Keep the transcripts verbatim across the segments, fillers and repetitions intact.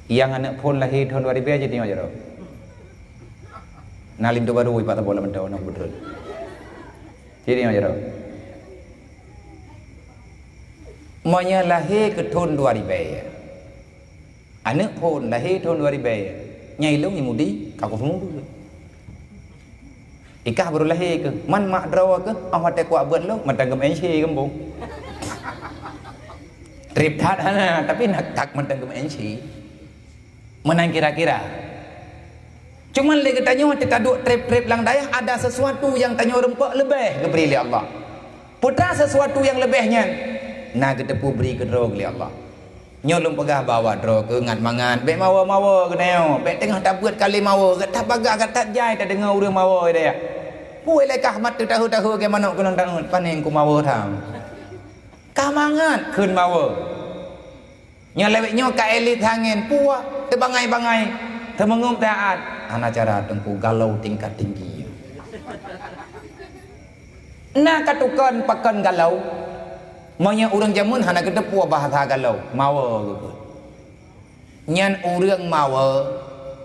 Nyang aneuk phon lahé thôn dua ribèe jitanyong jaroe. Na linto barô ipat saboh lam mantong na keubeutrön. Jitanyong jaroe. Meunyoe lahé keu thôn dua ribèe, aneuk phon lahé thôn dua ribèe, nyan ilôn Yahudi ka kuseumeubeuet. Ikah barô lahé keuh, man mak droe keuh, 'oh watèe kuat beuet lôn, mantong geumeu'en sie gampông. Trép that hana, tapi nak that mantong geumeu'en sie. Meunan kira-kira. Cuman lé geutanyoe teuka duek trép-trép lam dayah, ada sesuatu nyang tanyoe rumpok leubeh geubri lé Allah. Peue ta sesuatu nyang leubeh nyan? Na geuteupeue bri keudroe lé Allah. Nyoe lôn peugah bak droe keu ngat mangat, bèk mawoe-mawoe geutanyoe, bèk teungoh tabeuet kali mawoe, gata bagah gata jai tadeungoe ureueng mawoe di dayah. Peue lé kah mat teutahu-tahu lagèe manok keunong tangeut, panéng kumawoe tham. Ka mangat kheun mawoe. Nyoe lewat nyoe ka elit angén, puak, teubangai-bangai, teumeungeup teuaat. Hana cara teungku galau tingkat tinggi. Na ka tukon pakon galau. Meunyoe ureueng jameun hana geuteupeue bahasa galau, mawoe geukheun. Nyan ureueng mawoe,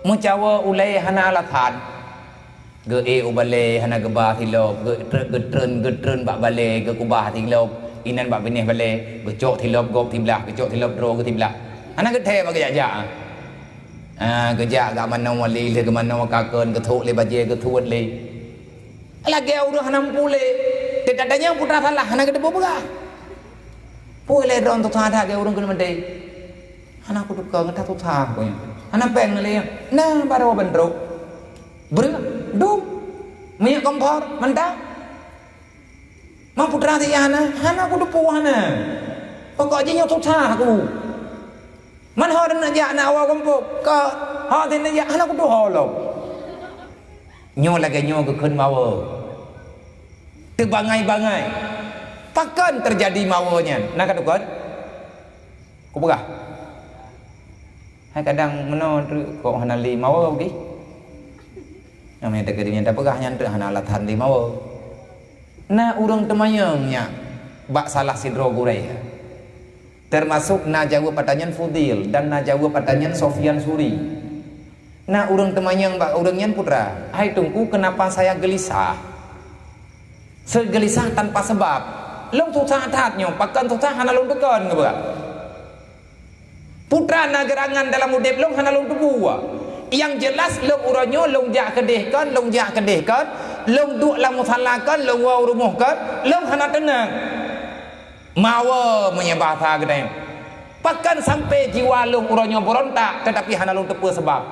meucawoe ulèe hana alasan. Geu-ék u balèe hana geuba silop, geutrön, geutrön, geutrön bak balèe, geukubah silop, inan bak binéh balèe, geucok silop gob siblah, geucok silop droe geuh siblah. Hana geuthèe bak geujak-jak. Ah, geujak gak manoe wali lé, geumanoe kakon, geuthok lé bajèe, geusuet lé. Lagèe ureueng hana muphom lé. Teuka tanyong peue ta salah, hana geuteupeue peugah. Peue lé droe teuka that lagèe ureueng keuneuk meudeh. Hana kutuka, gata susah pokoknya. Hana péng lé nyan. Na, baroe ban trok. Breueh, dum. Minyeuk kompor, mantong. Man peue teuma si hana, hana kuteupeue hana. Pokok jih nyoe susah ku. Man ho neuk jak na awak kompor, ka ho neuk jak hana kutuho lom. Nyoe lagèe nyoe geukheun mawoe. Teubangai-bangai. Pakon teujadi mawoe nyan? Na ka tukon? Kupeugah. Hai kadang meunoe treuk kok hana lé mawoe gih. Nyang meunyo teukeudi nyan tapeugah nyan treuk hana alasan lé mawoe. Na ureueng teumanyong nyak bak salah sidroe gurèe. Teumasok na jaweueb ata nyan Fudil dan na jaweueb ata nyan Sofyan Suri. Na ureueng teumanyong bak ureueng nyan peue treuk, "Hai Teungku, kenapa saya gelisah?" Seugelisah tanpa sebab. Lôn susah that nyoe, pakon susah hana lôn tukon, geupeugah. Peue treuk na geurangan dalam udép lôn hana lôn teupeue. Nyang jeulaih lôn uroe nyoe lôn jak keudeh kon, lôn jak keudeh kon, lôn duek lam musala kon, lôn woe u rumoh kon, lôn hana teunang. Mawoe meunyoe bahasa geutanyoe. Pakon sampoe jiwa lôn uroe nyoe beurontak, teutapi hana lôn teupeue seubab?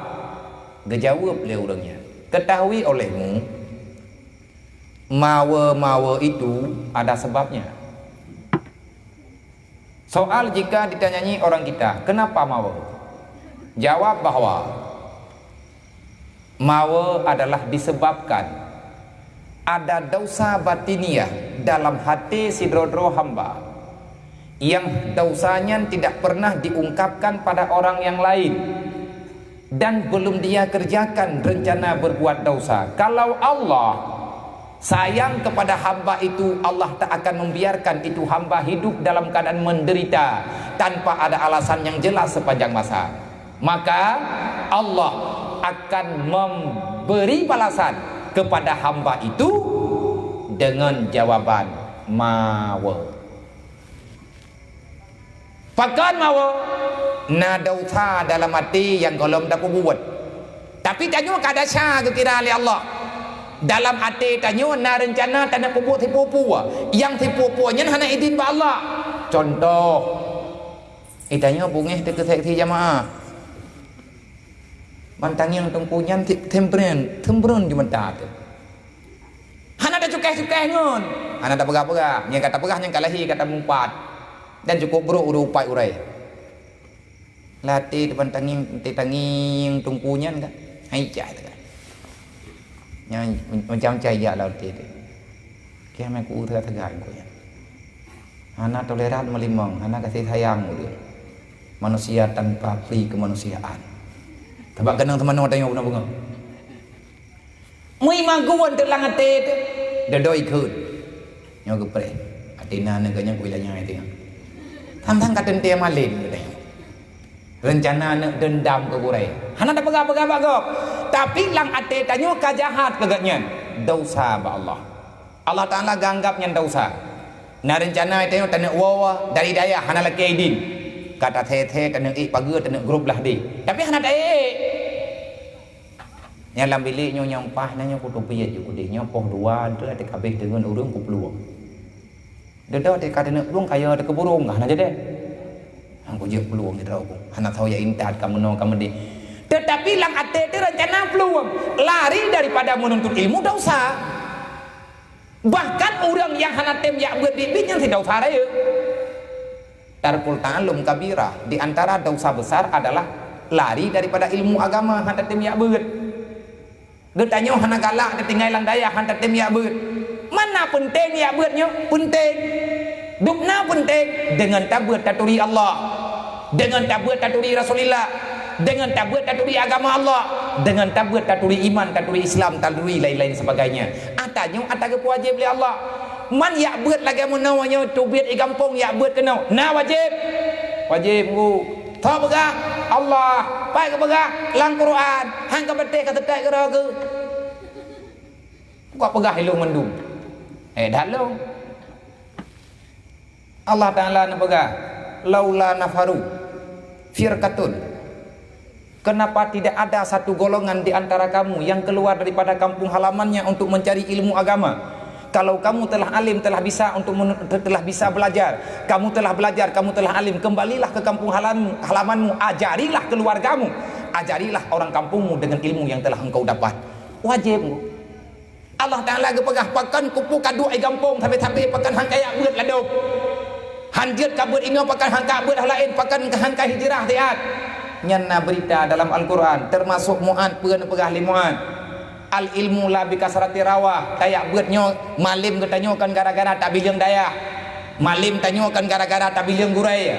Geujaweueb lé ureueng nyan, "Ketahui olehmu, mawoe-mawoe itu ada sebabnya." Soal jika ditanyai orang kita, "Kenapa mawoe?" Jawab bahwa mawoe adalah disebabkan ada dosa batiniah dalam hati sidroe-droe hamba, yang dosa nyan tidak pernah diungkapkan pada orang yang lain, dan belum dia kerjakan rencana berbuat dosa. Kalau Allah sayang kepada hamba itu, Allah tak akan membiarkan itu hamba hidup dalam keadaan menderita tanpa ada alasan yang jelas sepanjang masa. Maka Allah akan memberi balasan kepada hamba itu dengan jawaban mawoe. Pakon mawoe? Na dosa dalam até nyang gohlom tapeubuet. Tapi tanyoe ka desya geukira lé Allah. Dalam até tanyoe na reuncana taneuk peubuet sipeue-peue. Nyang sipeue-peue nyan hana idhin bak Allah. Contoh, eh, tanyoe beungéh teuh keu seksi jamaah. Ban tangieng teungku nyan ti-, sempren, sempren di mata teuh. Hana tacukéh-cukéh ngon. Hana tapeugah-peugah. Nyang ka tapeugah nyan ka lahé, ka tameupat. Dan cukôp brôk ureueng upat uroe. Lam até teuh ban tangieng, teuh tangieng teungku nyan kan. Hai cah teuh kan. Nyan macam-macam jak lam até teuh. Kiamat ku teuka-teuka ku nyan. Hana toleran meulimong, hana kasih sayang ulôn. Manusia tanpa pri kemanusiaan. Sabab keunong teumanoe tanyoe beungoh-beungoh. Mui magun teulang até teuh, dodoi kheun. Nyoe geupreh. Até na nanggroe nyan kuilanya até. Sang-sang ka teuntée malém geutanyoe. Reuncana neuk deundam keu gurée. Hana tapeugah-peugah bak gob. Tapi lam até tanyoe ka jahat keu gobnyan. Desya bak Allah. Allah Taala geuanggab nyan desya. Na reuncana tanyoe taneuk woe dari dayah hana lakée idin. Ka tathée-thée taneuk ék pageue taneuk grob lah deh. Tapi hana taék. Nyang lam bilék nyoe nyang paih na nyoe kuteubiet ju keudeh nyoe poh dua teuh até kabeh deungon ureuëng kuplueng. Deudok teuka teuneuk plueng kaya teuka burung ka hana jadi. Hang kujeuet plueng sidroe ku. Hana tho ya intat ka meunoe ka meudeh. Tetapi lam até teuh reuncana plueng lari daripada menuntut ilmu desya. Bahkan ureuëng nyang hana tem jak beuet biet-biet nyan si desya rayeuk. Tarkul ta'allum kabirah, di antara desya besar adalah lari daripada ilmu agama hana tem jak beuet. Geutanyoe hana galak teutinggai lam dayah hana tem jak beuet. Mana peunteng jak beuet nyoe? Peunteng. Dubna peunteng deungon tabeuet taturi Allah. Deungon tabeuet taturi Rasulillah. Deungon tabeuet taturi agama Allah. Deungon tabeuet taturi iman, taturi Islam, taturi lain-lain sebagainya. Ata nyoe ata geupeuwajéb lé Allah. Man jak beuet lagée meunoe nyoe teubiet i gampông jak beuet keunoe. Na wajéb? Wajéb, Bu. Tho peugah Allah, pai ka peugah lam Quran, hang ka beuteh ka teutai keudroe keu. Kok peugah ilong mandum. Eh, dah lom. Allah Taala neupeugah, "Laula nafaru firqatun." Kenapa tidak ada satu golongan di antara kamu yang keluar daripada kampung halamannya untuk mencari ilmu agama? Kalau kamu telah alim, telah bisa untuk men-, telah bisa belajar, kamu telah belajar, kamu telah alim, kembalilah ke kampung halam-, halamanmu, ajarilah keluargamu, ajarilah orang kampungmu dengan ilmu yang telah engkau dapat. Wajib. Allah Taala geupeugah, "Pakon kupu ka duek i gampông sabe-sabe, pakon hangkai jak beuet ladôm. Han jeuet ka beuet inoe, pakon hangkai beuet laén, pakon hangkai hijrah siat." Nyan na beurita dalam Al-Quran, teumasok Mu'ad, peue neupeugah lé Mu'ad. Al-ilmu la bi kasrati rawah, tajak beuet nyoe malém geutanyoe kon gara-gara tabileung dayah. Malém tanyoe kon gara-gara tabileung gurée.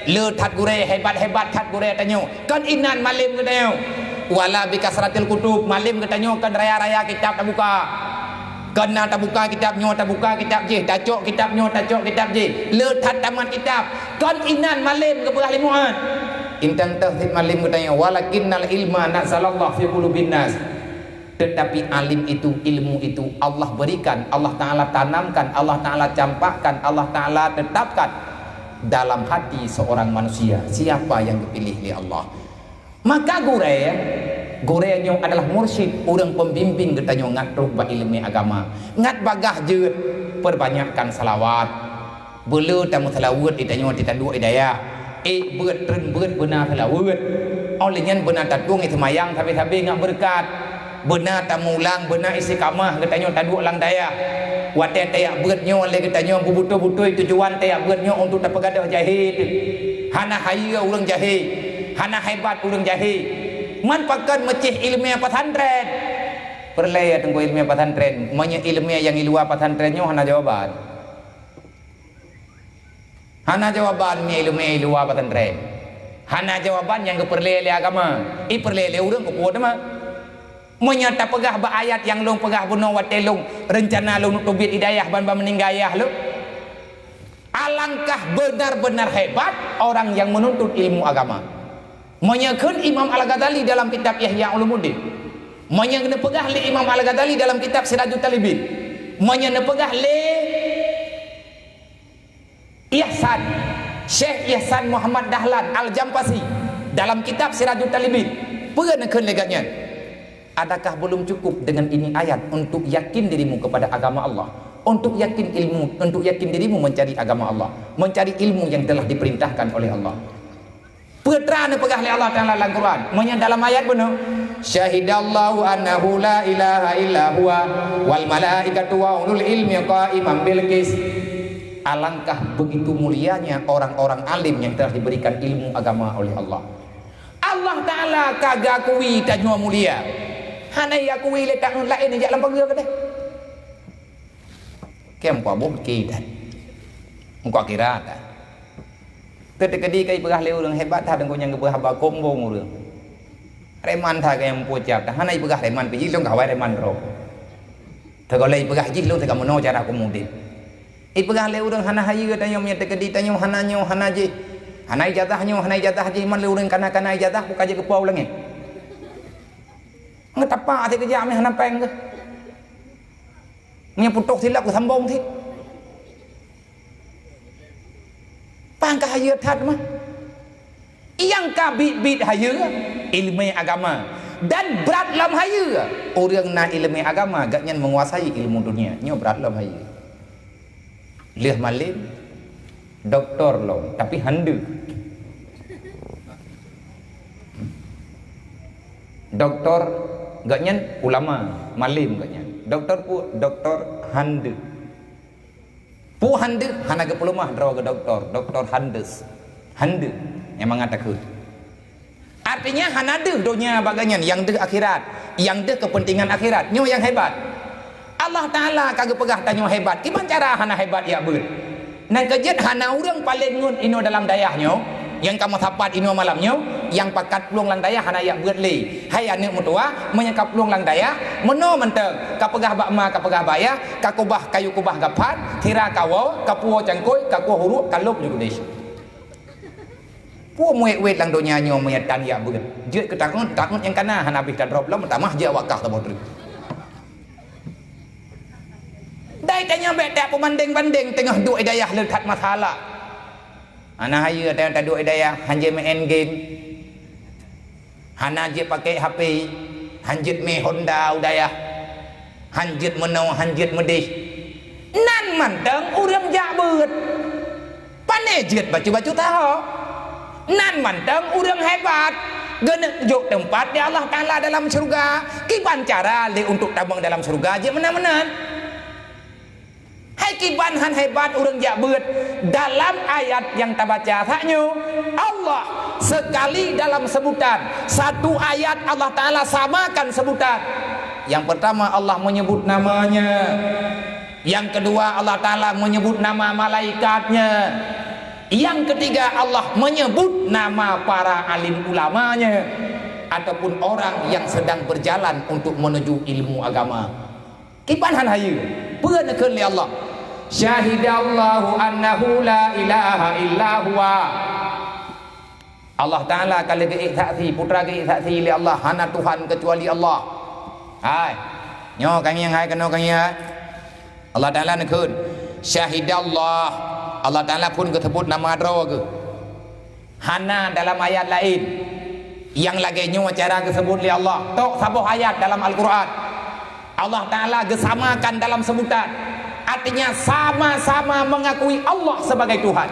Le that gurée, hebat-hebat that gurée tanyoe. Kon inan malém geutanyoe. Wala bi kasratil kutub, malém geutanyoe kon raya-raya kitab tabuka. Kon na tabuka kitab nyoe, tabuka kitab jih, tacok kitab nyoe, tacok kitab jih. Le that tamat kitab. Kon inan malém geupeugah lé Mu'ad. Intan teuh cit malém geutanyoe, walakinnal ilma nazalallahu fi qulubin nas. Tetapi alim itu, ilmu itu Allah berikan, Allah Taala tanamkan, Allah Taala campakkan, Allah Taala tetapkan dalam hati seorang manusia, siapa yang dipilih oleh Allah. Maka gurée, gurée nyoe adalah mursyid, ureuëng pembimbing geutanyoe ngat trok bak ileumé agama, ngat bagah jeuet, perbanyakkan salawat. Beule tameuseulaweuet di tanyoe di taduek di dayah. Ék beuet treun beuet beuna seulaweuet. Óh lheueh nyan beuna tatueng seumayang sabe-sabe ngat beureukat. Beuna tamulang, beuna istiqamah geutanyoe taduek lam dayah. Watée tajak beuet nyoe lé geutanyoe beubeutôi-beutôi tujuan tajak beuet nyoe untuk tapeugadôh jahé teuh. Hana hayeue ureuëng jahé, hana hebat ureuëng jahé. Man pakon meucéh ileumé pesantren. Peureulée teungku ileumé pesantren. Meunyoe ileumé nyang i luwa pesantren nyoe hana jawaban. Hana jawaban mi ileumé i luwa pesantren. Hana jawaban nyang geupeureulée lé agama. I peureulée lé ureuëng keupeue teuma. Meunyoe tapeugah bak ayat nyang lôn peugah bunoe watée lôn reuncana lôn teubiet i dayah ban-ban meuninggai ayah lôn. Alangkah benar-benar hebat orang yang menuntut ilmu agama. Meunyoe kheun Imam Al-Ghazali dalam kitab Ihya Ulumuddin. Meunyoe neupeugah lé Imam Al-Ghazali dalam kitab Sirajut Talibin. Meunyoe neupeugah lé Ihsan, Syekh Ihsan Muhammad Dahlan Al-Jampasi dalam kitab Sirajut Talibin, peue neukheun lé gobnyan? Adakah belum cukup dengan ini ayat untuk yakin dirimu kepada agama Allah, untuk yakin ilmu, untuk yakin dirimu mencari agama Allah, mencari ilmu yang telah diperintahkan oleh Allah? Peue teuma neupeugah lé Allah Taala lam Quran? Meunyoe dalam ayat bunoe, "Syahidallahu annahu la ilaha illa huwa wal malaikatu wa ulul ilmi qaiman bil qis." Alangkah begitu mulianya orang-orang alim yang telah diberikan ilmu agama oleh Allah. Allah Taala ka geuakui tanyoe mulia. Hana geuakui lé tanyoe laén jak lam pageue keudeh. Kem kuaboh kira. Engkau kira dah. Teukeudi ka ipeugah lé ureuëng hebat that deungon nyang geupeugah haba kok mbong ureuëng. Reman that nyang pucap that hana ipeugah reman pih jih lôn kawai reman droe. Teugohlom ipeugah jih lôn teuka meunoe cara kumudin. Ipeugah lé ureuëng hana hayeue tanyoe meunyoe teukeudi tanyoe hana nyoe hana jih. Hana ijazah nyoe, hana ijazah jih, iman lé ureuëng kana-kana ijazah, buka jeuet geupo u langét. Ngeutapa até keujak meh hana péng geuh. Meunyoe putôh silap geusambong cit. Pangka hayeue that mah. Nyang ka biet-biet hayeue, ileumèe agama. Dan brat lom hayeue, ureuëng na ileumèe agama, gobnyan menguasai ilmu dunia. Nyoe brat lom hayeue. Lheueh malém, doktor lom, tapi han deuh. Doktor, gobnyan ulama, malém gobnyan. Doktor pu-, doktor han deuh. Peue han deuh? Hana geupeuleumah droe keu doktor. Doktor han deuh. Han deuh. Nyang mangat takheun. Artinya, hana deuh donya bak gobnyan, nyang deuh akhirat. Nyang deuh kepentingan akhirat. Nyoe nyang hebat. Allah Taala ka geupeugah tanyoe hebat. Kiban cara hana hebat jak beuet? Nyang keujeuet, hana ureuëng paleng ngon inoe dalam dayah nyoe, nyang ka meusapat inoe malam nyoe, nyang pakat plueng lam dayah hana jak beuet lé. Hai aneuëk meutuwah, meunyoe ka plueng lam dayah, meunoe mantong, ka peugah bak ma, ka peugah bak yah, ka kubah kayue kubah gaphan, sira ka woe, ka puwoe cangkôi, ka kueh uruek, ka lôb ju keudeh. Peue muet-uet lam donya nyoe meunyoe tan jak beuet? Jeuet keu takot, takot nyang kana hana habéh tadrob lom, meutamah jeuet awak kah saboh treuk. Dai tanyoe bék tapeubandeng-bandeng teungoh duek dayah le that masalah. Hana hayeue tanyoe taduek dayah, han jeuet main game. Hana jeuet pakai H P, han jeuet mé Honda u dayah, han jeuet meunoe, han jeuet meudeh. Nan mantong ureuëng jak beuet. Pané jeuet bacut-bacut taho. Nan mantong ureuëng hebat. Geuneuk jok teumpat di Allah Taala dalam syeuruga. Kiban cara lé untuk tamong dalam syeuruga jeuet meunan-meunan. Hai kiban han hebat ureuëng jak beuet. Dalam ayat nyang tabaca saat nyoe, Allah sekali dalam sebutan, satu ayat Allah Taala samakan sebutan. Yang pertama, Allah menyebut namanya. Yang kedua, Allah Taala menyebut nama malaikatnya. Yang ketiga, Allah menyebut nama para alim ulamanya ataupun orang yang sedang berjalan untuk menuju ilmu agama. Kiban han hayeue, peue neukheun lé Allah? "Syahidallahu annahu la ilaha illa huwa." Allah Taala ka lheueh geuék saksi, putra geuék saksi lé Allah, hana Tuhan keucuali Allah. Hai, nyoe kangieng hai, keunoe kangieng hai. Allah Taala neukheun, "Syahidallah." Allah Taala phon geuseubut nama droe geuh. Hana dalam ayat laén. Nyang lagée nyoe cara geuseubut lé Allah. Tok saboh ayat dalam Al-Quran. Allah Taala geusamakan dalam sebutan. Artinya sama-sama mengakui Allah sebagai Tuhan.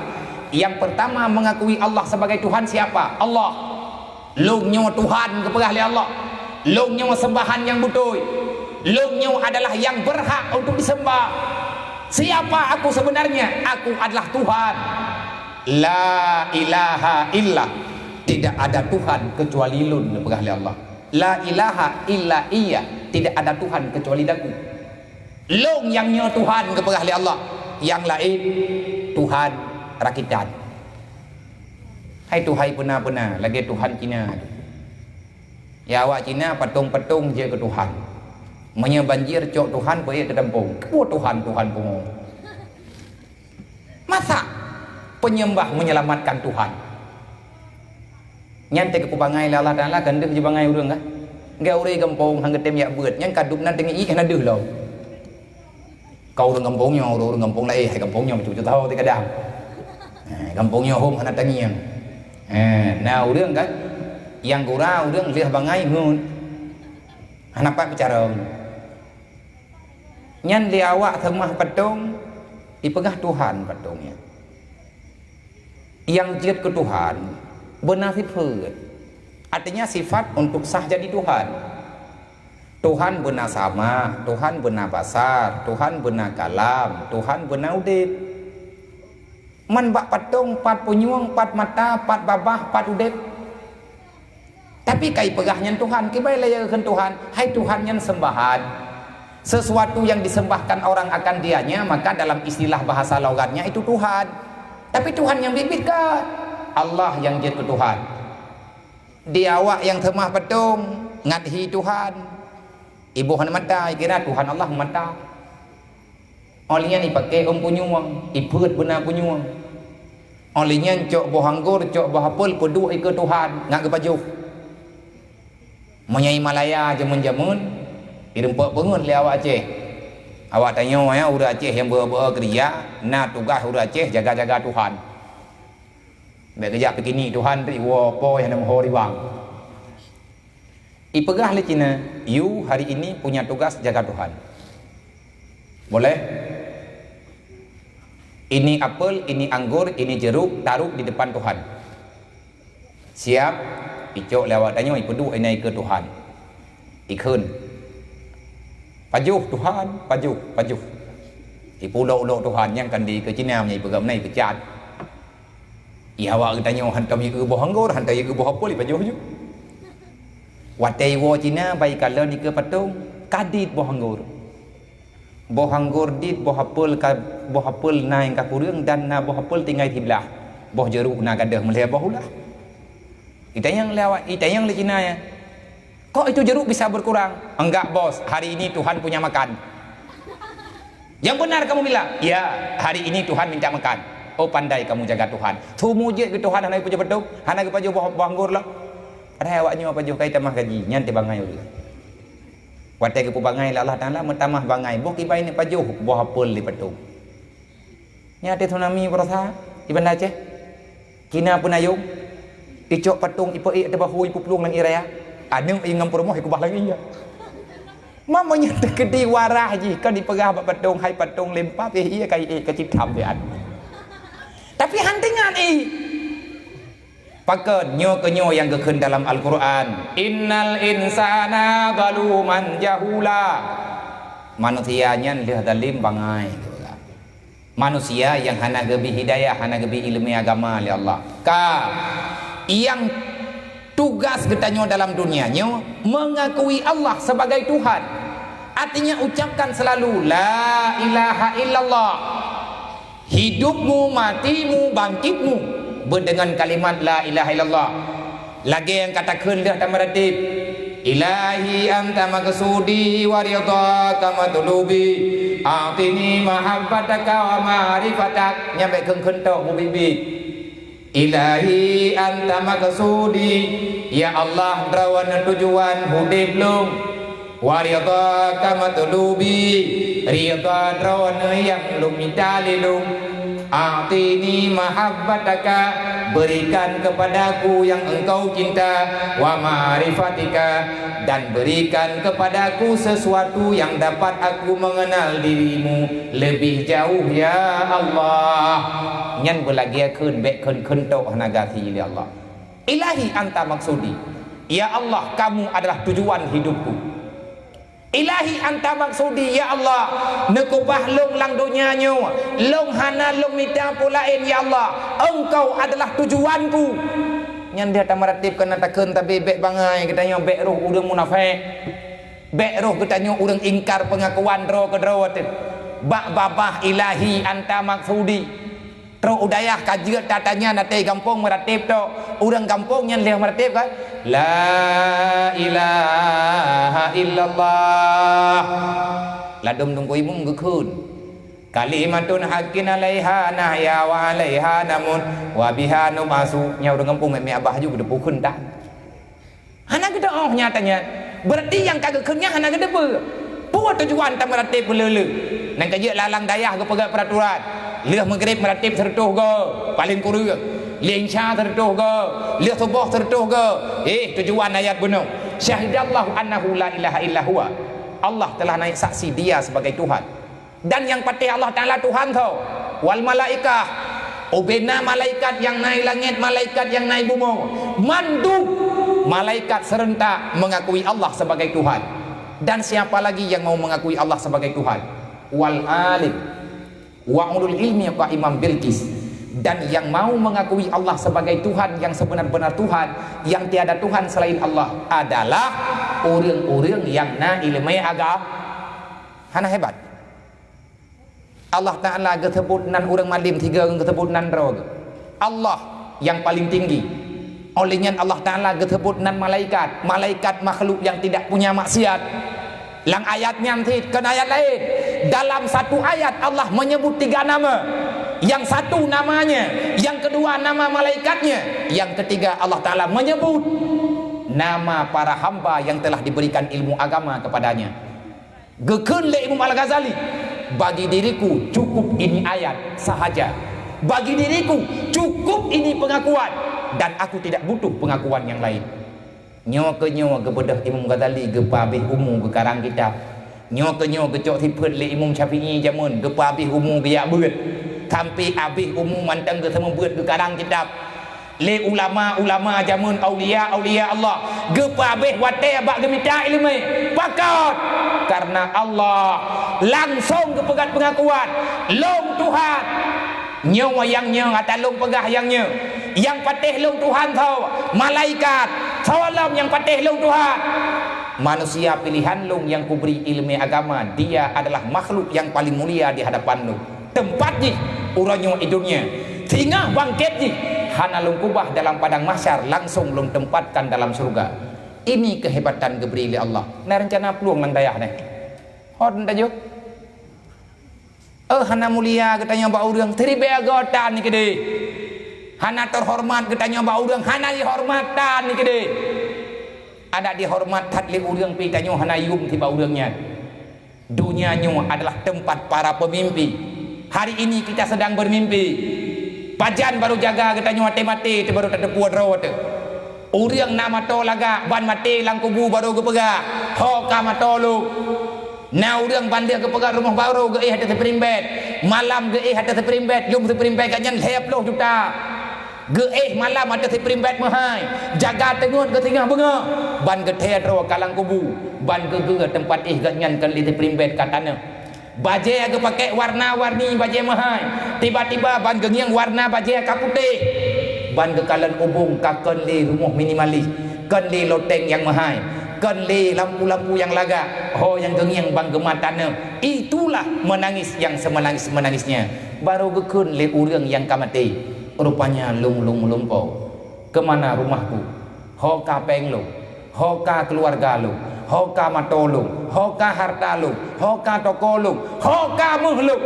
Yang pertama mengakui Allah sebagai Tuhan siapa? Allah. Lôn nyoe Tuhan geupeugah lé Allah. Lôn nyoe seumbahan nyang beutôi. Lôn nyoe adalah nyang berhak untuk disembah. Siapa aku sebenarnya? Aku adalah Tuhan. La ilaha illa. Tidak ada Tuhan kecuali lôn, geupeugah lé Allah. La ilaha illa iya. Tidak ada Tuhan kecuali daku. Lôn nyang nyoe Tuhan geupeugah lé Allah. Nyang laén Tuhan rakitan. Hai Tuhan peuna-peuna lagée Tuhan Cina. Ya awak Cina patong-patong jeuet keu Tuhan. Meunyoe banjir cok Tuhan peuék teudampong. Peue Tuhan, Tuhan pungo. Masa penyembah menyelamatkan Tuhan? Nyan teuh geupeubangai lé Allah Taala, kan deuh jibangai ureuëng kah? Enggak ureuëng gampông han geutem jak beuet, nyan kadub nan teungoh iék hana deuh lom. Ka ureuëng gampông nyoe, ureuëng gampông laén, hai gampông nyoe beutôi-beutôi tahu teuh kadang. Eh, gampông nyoe hom hana tangieng. Eh, na ureuëng kan, nyang gura ureuëng lheueh bangai ngon hana pat peucarông. Nyan lé awak seumah patong, ipeugah Tuhan patong nyan. Nyang jeuet keu Tuhan beuna sifeuet. Artinya sifat untuk sah jadi Tuhan. Tuhan beuna sama, Tuhan beuna basar, Tuhan beuna kalam, Tuhan beuna udeb. Man bak patong pat punyueng, pat mata, pat babah, pat udeb. Tapi kai peugah nyan Tuhan, kibai laya kheun Tuhan, hai Tuhan nyan sembahan. Sesuatu yang disembahkan orang akan dianya, maka dalam istilah bahasa logatnya itu Tuhan. Tapi Tuhan nyang biet-biet ka, Allah nyang jeuet keu Tuhan. Di awak nyang seumah patong, ngat hi Tuhan. Iboh mata, ikira Tuhan Allah mata. Óh lheueh nyan ipaké ôn punyueng, ipeuet beuna punyueng. Óh lheueh nyan cok boh anggor, cok boh apel, peuduek ikeue Tuhan, ngat geupajoh. Meunyoe i Malaya jameun-jameun, irumpok peungeut lé awak Aceh. Awak tanyoe nyan ureuëng Aceh nyang beu-beu keurija, na tugaih ureuëng Aceh jaga-jaga Tuhan. Bék geujak piknik Tuhan teuh iwoe po nyang na meuho riwang. Ipeugah lé Cina, "You hari ini punya tugas jaga Tuhan." Boleh? Ini apel, ini anggur, ini jeruk, taruh di depan Tuhan. Siap, icok lé awak tanyoe, ipeuduek inan ikeue Tuhan. Ikheun. Pajoh Tuhan, pajoh, pajoh. Ipeulok-ulok Tuhan nyang kan di ikeue Cina, meunyoe ipeugah meunan, ipeucat. Ya, awak geutanyoe hantom ieu boh anggor, hantom ieu boh apel, ipajoh ju. Watée iwoe Cina, bai kalon ikeue patong, ka dit boh anggor. Boh anggor dit, boh apel ka, boh apel na nyang ka kureueng dan na boh apel tinggai siblaih. Boh jeruk na gadôh meulhèe boh ulah. Itanyong lé awak, itanyong lé Cina nyan, "Kok itu jeruk bisa berkurang?" "Enggak, Bos. Hari ini Tuhan punya makan." "Yang benar kamu bilang?" "Ya, hari ini Tuhan minta makan." "Oh, pandai kamu jaga Tuhan." Tumu jeuet keu Tuhan hana geupajoh patong, hana geupajoh boh, boh anggor lom. Padahai awak nyoe pajoh kai tamah gaji, nyan teubangai ureuëng. Watée geupeubangai lé Allah Taala, meutamah bangai, boh kiban ipajoh boh apel di patong. Nyan watée tsunami beurasa di Banda Aceh. Cina peunayong, icok patong, ipeuék ateueh bahô, ipeuplueng lam ié raya. Aneuk inong peurumoh ikeubah lam ié. Meunyoe teukeudi warah jih, kan ipeugah bak patong, "Hai patong, lempa pih ié ka iék, ka cit tham pih." Tapi han teuingat ié. Pakon nyoe keuh nyoe nyang geukheun dalam Al-Qur'an, "Innal insana zaluman jahula." Manusia nyan lheueh zalim bangai. Manusia nyang hana geubri hidayah, hana geubri ileumé agama lé Allah. Ka, nyang tugas geutanyoe dalam dunia nyoe mengakui Allah sebagai Tuhan. Artinya ucapkan selalu, "La ilaha illallah." Hidupmu, matimu, bangkitmu beudeungon kalimat la ilaha illallah. Lagée nyang ka takheun lheueh tameuratéb, "Ilahi anta maqsudi wa ridhaka matlubi, a'tini mahabbataka wa ma'rifatak." Nyan bék kheun-kheun tok bubit-bit. "Ilahi anta maqsudi," ya Allah, droeneuh tujuan udeb lôn. "Wa ridhaka matlubi," ridha droeneuh nyang lôn mita lé lôn. "A'tini mahabbataka," berikan kepadaku yang engkau cinta, "wa ma'rifatika," dan berikan kepadaku sesuatu yang dapat aku mengenal dirimu lebih jauh, ya Allah. Nyan beulagée kheun, bék kheun-kheun tok hana gaki lé Allah. "Ilahi anta maqsudi." Ya Allah, kamu adalah tujuan hidupku. "Ilahi anta maqsudi," ya Allah, neukubah lôn lam donya nyoe, lôn hana lôn mita peue laén, ya Allah, Engkau adalah tujuanku. Nyan dia tameuratéb keu na takheun, tapi bék bangai geutanyoe, bék roh ureuëng munafék. Bék roh geutanyoe ureuëng ingkar peungakuan droe keudroe teuh. Bak babah "Ilahi anta maqsudi." Trok u dayah ka jeuet tatanya, na teuh gampông meuratéb tok. Ureuëng gampông nyan lheueh meuratéb kan, "La ilaha illallah." Ladôm Teungku Imum geukheun, "Kalimatun haqqin alaiha nahya wa alaiha namut wa biha nub'asu." Nyan ureuëng gampông mé-mé abah ju geuteupeue kheun tan. Hana geuteuôh nyata nyan. Berarti nyang ka geukheun nyan hana geuteupeue. Peue tujuan tameuratéb beuleu-leu? Nyan ka jeuet lalang dayah geupeugah peuraturan. Lheueh meugrib meuratéb seureutôh goe, paleng kureueng. Lheueh insya seureutôh goe, lheueh suboh seureutôh goe. Eh, tujuan ayat bunoe. "Syahidallahu annahu la ilaha illa huwa." Allah telah naik saksi Dia sebagai Tuhan. Dan nyang patéh Allah Taala Tuhan tho. "Wal malaikah," ubena malaikat nyang na i langét, malaikat nyang na i bumoe, mandum malaikat serentak mengakui Allah sebagai Tuhan. Dan siapa lagi yang mau mengakui Allah sebagai Tuhan? "Wal alim wa ulul ilmi qaiman bil qis." Dan yang mau mengakui Allah sebagai Tuhan yang sebenar-benar Tuhan, yang tiada Tuhan selain Allah, adalah ureuëng-ureuëng nyang na ileumé agama. Hana hebat? Allah Taala geuseubut nan ureuëng malém, sigoe geuseubut nan droe. Allah nyang paleng tinggi. Óh lheueh nyan Allah Taala geuseubut nan malaikat, malaikat makhluk nyang tidak punya maksiat. Lam ayat nyan cit, kon ayat laén. Dalam satu ayat Allah menyebut tiga nama. Yang satu namanya, yang kedua nama malaikatnya, yang ketiga Allah Ta'ala menyebut nama para hamba yang telah diberikan ilmu agama kepadanya. Geukheun lé Imam Al-Ghazali, "Bagi diriku cukup ini ayat sahaja. Bagi diriku cukup ini pengakuan, dan aku tidak butuh pengakuan yang lain." Nyoe keuh nyoe geubeudôh Imam Ghazali geupeuhabéh umu geukarang kitab. Nyoe keuh nyoe geucok sifeuet lé Imam Syafi'i jameun geupeuhabéh umu geuyak beuet. Sampai habéh umu mantong geuseumeubeuet geukarang kitab. Lé ulama-ulama jameun, aulia-aulia Allah, geupeuhabéh watée bak geumita iéleumé. Pakon? Kareuna Allah langsong geupeugah peungakuan, "Lôn Tuhan." Nyoe nyang nyoe ata lôn peugah nyang nyoe. Nyang patéh lôn Tuhan soe? Malaikat. Soe lom nyang patéh lôn Tuhan? Manusia pilihan lôn nyang kubri iéleumé agama, dia adalah makhluk nyang paling mulia di hadapan lôn. Teumpat jih uroe nyoe i dunia, singoh bangkét jih hana lôn keubah dalam padang mahsyar, langsong lôn teumpat kan dalam syeuruga. Ini keuhebatan geubri lé Allah. Na reuncana plueng lam dayah nyoe. Hot tajoh. Eh, hana mulia geutanyoe bak ureuëng, siribée goe tan keudeh. Hana teuhoreumat geutanyoe bak ureuëng, hana jihoreumat tan keudeh. Adak jihoreumat that lé ureuëng pih tanyoe hana yuem sibak ureuëng nyan. Dunia nyoe adalah tempat para pemimpi. Hari ini kita sedang bermimpi. Pajan barô jaga geutanyoe até maté teuh barô tateupeue droe teuh. Ureuëng na mato lagak ban maté lam kubu barô geupeugah, "Ho ka mato lôn." Na ureuëng ban lheueh geupeugah rumoh barô geuéh ateueh sipring bét. Malam geuéh ateueh sipring bét, yum sipring bét geuh nyan lhée ploh juta. Geuéh malam ateueh sipring bét meuhai, jaga teungeut geuh singoh beungoh, ban geuthée droe ka lam kubu, ban geugeue teumpat éh geuh nyan kon lé sipring bét ka taneuh. Bajée geupakék warna-warni bajée meuhai, tiba-tiba ban geungieng warna bajée ka putéh, ban geukalon ubông ka kon lé rumoh minimalis, kon lé loteng nyang meuhai, kon lé lampu-lampu nyang lagak, ho nyang geungieng ban geumat taneuh. Itulah menangis yang semenangis-menangisnya. Barô geukheun lé ureuëng nyang ka maté, "Rupanya lôn-lôn meulumpoe. Keumana rumahku? Ho ka péng lôn? Ho ka keuluwarga lôn? Ho ka mato lôn? Ho ka hareuta lôn? Ho ka toko lôn? Ho ka méuh lôn?"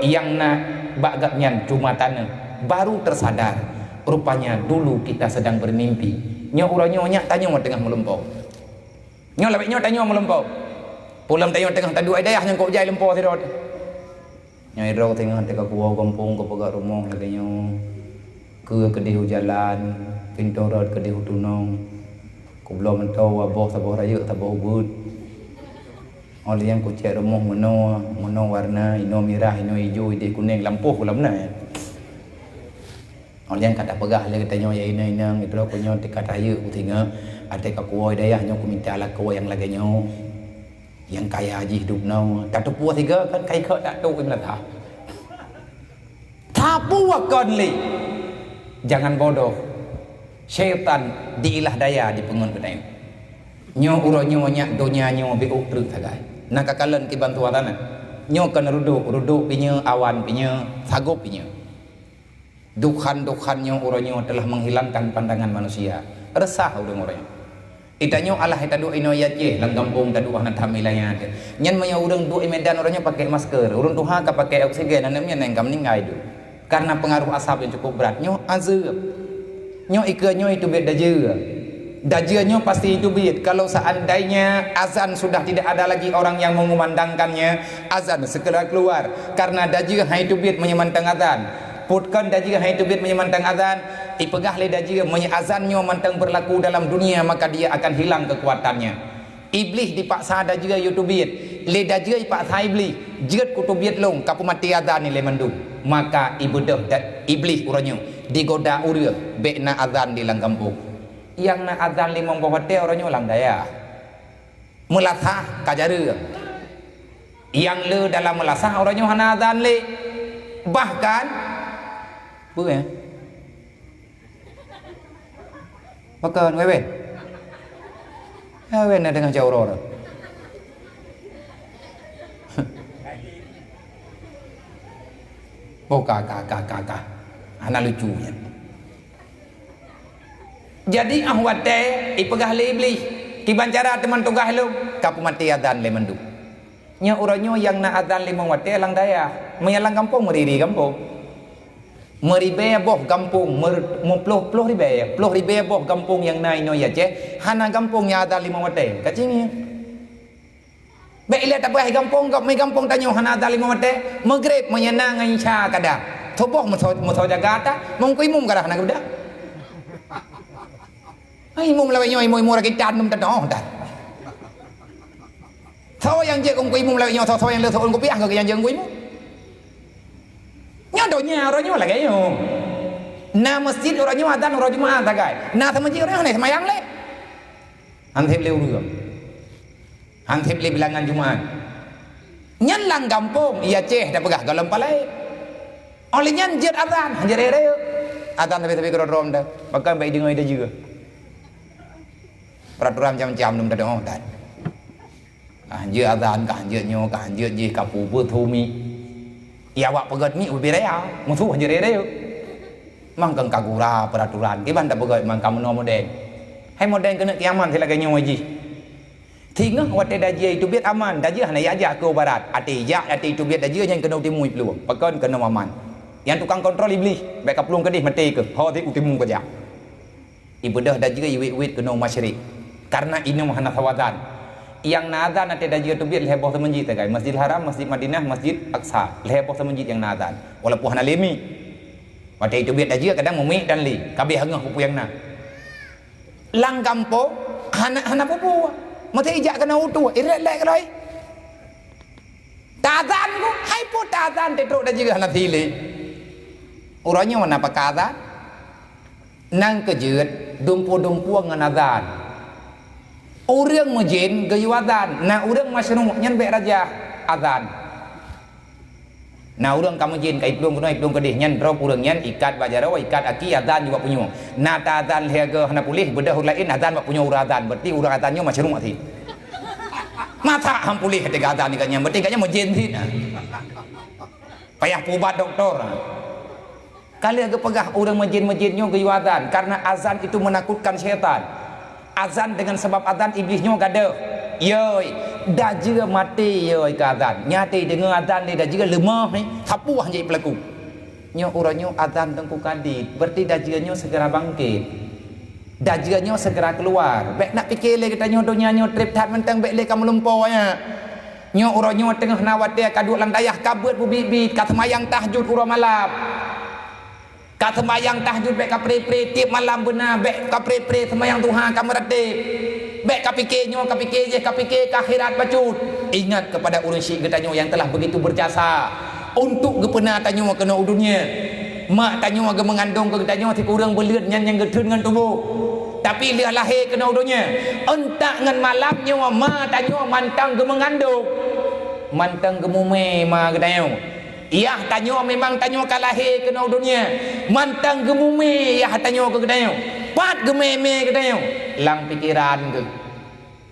Nyang na bak gobnyan cuma taneuh. Barô teusadar, rupanya dulu kita sedang bermimpi. Nyoe uroe nyoe nyak tanyoe teungoh meulumpoe. Nyoe lawét nyoe tanyoe meulumpoe. Peulom tanyoe teungoh taduek dayah nyang kok jai lumpoe sidroe. Nyoe droe teungoh teuka kuwoe gampông kupeugah rumoh lagée nyoe. Keue keudeh u jalan, pintoe rot keudeh u tunong. Kubloe mantong u aboh saboh rayeuk saboh ubeut. Óh lheueh nyan kucék rumoh meunoe, meunoe warna, inoe mirah, inoe ijo, ideh kuneng, lampôh lam na. Óh lheueh nyan ka tapeugah lé geutanyoe ya inong-inong, droe ku nyoe teuka rayeuk kutingoe, até ka kuwoe dayah nyoe kumita lakoe nyang lagée nyoe. Nyang kaya jih dubnoe, tateupeue sigoe kon ka ikot tatuk i meunasah. Tapeue kon lé. Jangan bodoh. Syaitan diilah daya dipeungon geutanyoe. Nyoe uroe nyoe nyak donya nyoe beuôk treuk sagai. Na kakalon kiban tuha tanah. Nyoe kon rudok, rudok pinya, awan pinya, sagop pinya. Dukhan-dukhan nyoe uroe nyoe telah menghilangkan pandangan manusia. Resah ureuëng uroe nyoe. Itanyoe alah itaduek inoe i Aceh, lam gampông taduek hana that meulaya teuh. Nyan meunyoe ureuëng duek i Medan uroe nyoe pakai masker, ureuëng tuha ka pakai oksigen, aneuk nyan nyang ka meuninggai duek. Karena pengaruh asap yang cukup berat. Nyoe azeub. Nyoe ikeue nyoe iteubiet dajeue. Dajeue nyoe pasti iteubiet. Kalau seandainya azan sudah tidak ada lagi orang yang mengumandangkannya, azan segera keluar. Karena dajeue hai teubiet meunyoe mantong azan. Put kon dajeue hai teubiet meunyoe mantong azan, ipeugah lé dajeue meunyoe azan nyoe mantong berlaku dalam dunia, maka dia akan hilang kekuatannya. Iblih dipaksa dajeue yue teubiet. Lé dajeue ipaksa iblih, "Jeuet kuteubiet lôn, ka peumaté azan nyoe lé mandum." Maka ibeudôh dat iblih uroe nyoe, digoda ureuëng, bék na azan di lam gampông. Nyang na azan limong boh watée uroe nyoe lam dayah. Meulasah ka jareueng. Nyang le dalam meulasah uroe nyoe hana azan lé. Bahkan, peue, eh? Pakon, wéh, wéh. Ya, wéh, na deungoe cak uroe. Oh, ka, ka, ka, ka, ka. Hana lucu nyan. Jadi, óh watée ipeugah lé Iblih, "Kiban cara teuma tugaih lôn, ka peumaté azan lé mandum." Nyoe uroe nyoe nyang na azan limong watée lam dayah, meunyoe lam gampông meuriri gampông. Meuribèe boh gampông, meur-, meuploh-ploh ribèe, ploh ribèe boh gampông nyang na inoe Aceh, hana gampông nyang azan limong watèe. Ka cingi. Bèk ilèe tapeugah gampông, gop mé gampông tanyoe hana azan limong watèe. Maghrib meunyo na ngon Isya kada. Suboh meuso-, meusoe jaga ata, meung keu imum kada hana geuda. Hai imum lawét nyoe, imum-imum rakitan dum teudoh dah. Soe nyang jeuet keu imum lawét nyoe, soe-soe nyang le soe kupiah keu nyang jeuet keu imum. Nyoe donya uroe nyoe lagèe nyoe. Na meuseujid uroe nyoe azan uroe Jumaat sagai. Na seumeujid uroe nyoe hana seumayang lé. Han sép lé ureueng. Han sép lé bilangan Jumaat. Nyan lam gampông, i Aceh tapeugah gohlom palai. Óh lheueh nyan jeuet azan, han jeuet rayeuk-rayeuk. Azan sabe-sabe keudroe-droe mantong. Bahkan bèk ideungoe idajue. Peuraturan macam-macam dum teudoh dan. Ka han jeuet azan, ka han jeuet nyoe, ka han jeuet jih, ka peue-peue thô mi. Ya awak peugöt mi ubé raya, musoh han jeuet rayeuk-rayeuk. Mang keu ka gura peuraturan, kiban tapeugöt mang ka meunoe modern. Hai modern keuneuk kiamat si lagèe nyoe jih. Singoh watèe dajie teubiet aman, dajie hana ijak-jak keu barat. Até ijak, até teubiet dajie nyan keunoe u timu iplueng. Pakon keunoe aman. Nyang tukang kontrol Iblih, bèk kaplueng keudeh maté keuh. Ho sit u timu kajak. Ibeudôh dajie iwét-wét keunoe masyrik. Kareuna inoe hana sawadan. Nyang na azan até dajie teubiet lhèe boh seumeujid sagai. Masjidil Haram, Masjid Madinah, Masjid Aqsa. Lhèe boh seumeujid nyang na azan. Walaupun hana lé mi. Watèe teubiet dajie kadang mumiek dan lé. Ka abéh ngeuh peue-peue nyang na. Lam gampông hana, hana peue-peue. Meusti ijak keunoe u tuek, irek lé keudroe. Tazan ku, hai peue tazan teutrok dajie hana sile. Uroe nyoe na pakon azan. Nyang keujeuet dumpeue-dumpeue ngon azan. Ureueng meujén geuyue azan, na ureueng masyruek nyan bèk rajah azan. Na ureueng ka meujén ka iplueng keunoe iplueng keudeh nyan drob ureueng nyan ikat bak jaroe, ikat aki azan jih bak punyueng. Na ta azan lhèe goe hana puléh, beudôh ureueng laén azan bak punyueng ureueng azan, berarti ureueng azan nyoe masyruek sit. Masa han puléh teuka azan ikat nyan, berarti ikat nyan meujén sit. Payah peuubat doktor. Ka lheueh geupeugah ureueng meujén-meujén nyoe geuyue azan, kareuna azan itu menakutkan syaitan. Azan deungon sabab azan Iblih nyoe gadôh. Yoi, dajie maté yoi keu azan. Nyan até deungoe azan lé dajie leumoh, eh, sapeue han jeuet peulaku. Nyoe uroe nyoe azan Teungku Kadit, berarti dajie nyoe segera bangkit. Dajie nyoe segera keuluwa. Bèk nak pike lé geutanyoe donya nyoe treb that mantong bèk lé ka meulumpoe nyan. Nyoe uroe nyoe teungoh na watèe ka duek lam dayah ka beuet beubiet-biet, ka seumayang tahajud uroe malam. Ka seumayang tahajud bèk ka pre-pre tiep malam beuna, bèk ka pre-pre seumayang duha ka meuratéb. Bèk ka pike nyoe, ka pike jih, ka pike keu akhirat bacut. Ingat kepada ureueng syiek geutanyoe nyang telah begitu berjasa untuk geupeuna tanyoe keunoe u dunia. Mak tanyoe geumeungandong keu geutanyoe sikureueng buleuen nyan nyang geutheun ngon tuboh. Tapi lheueh lahé keunoe u donya, euntak ngon malam nyoe ma tanyoe mantong geumeungandong. Mantong geumumé ma geutanyoe. Yah tanyoe memang tanyoe ka lahé keunoe u donya. Mantong geumumé yah tanyoe keu geutanyoe. Pat geumé-mé geutanyoe? Lam pikeran geuh.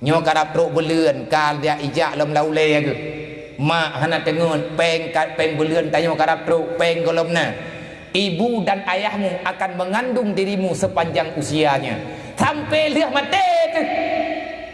Nyoe karab trok buleuen, ka jak ijak lom lam ulèe geuh. Mak hana teungeut, péng ka, péng buleuen tanyoe karab trok, péng gohlom na. Ibu dan ayahmu akan mengandung dirimu sepanjang usianya. Sampai lheueh maté teuh.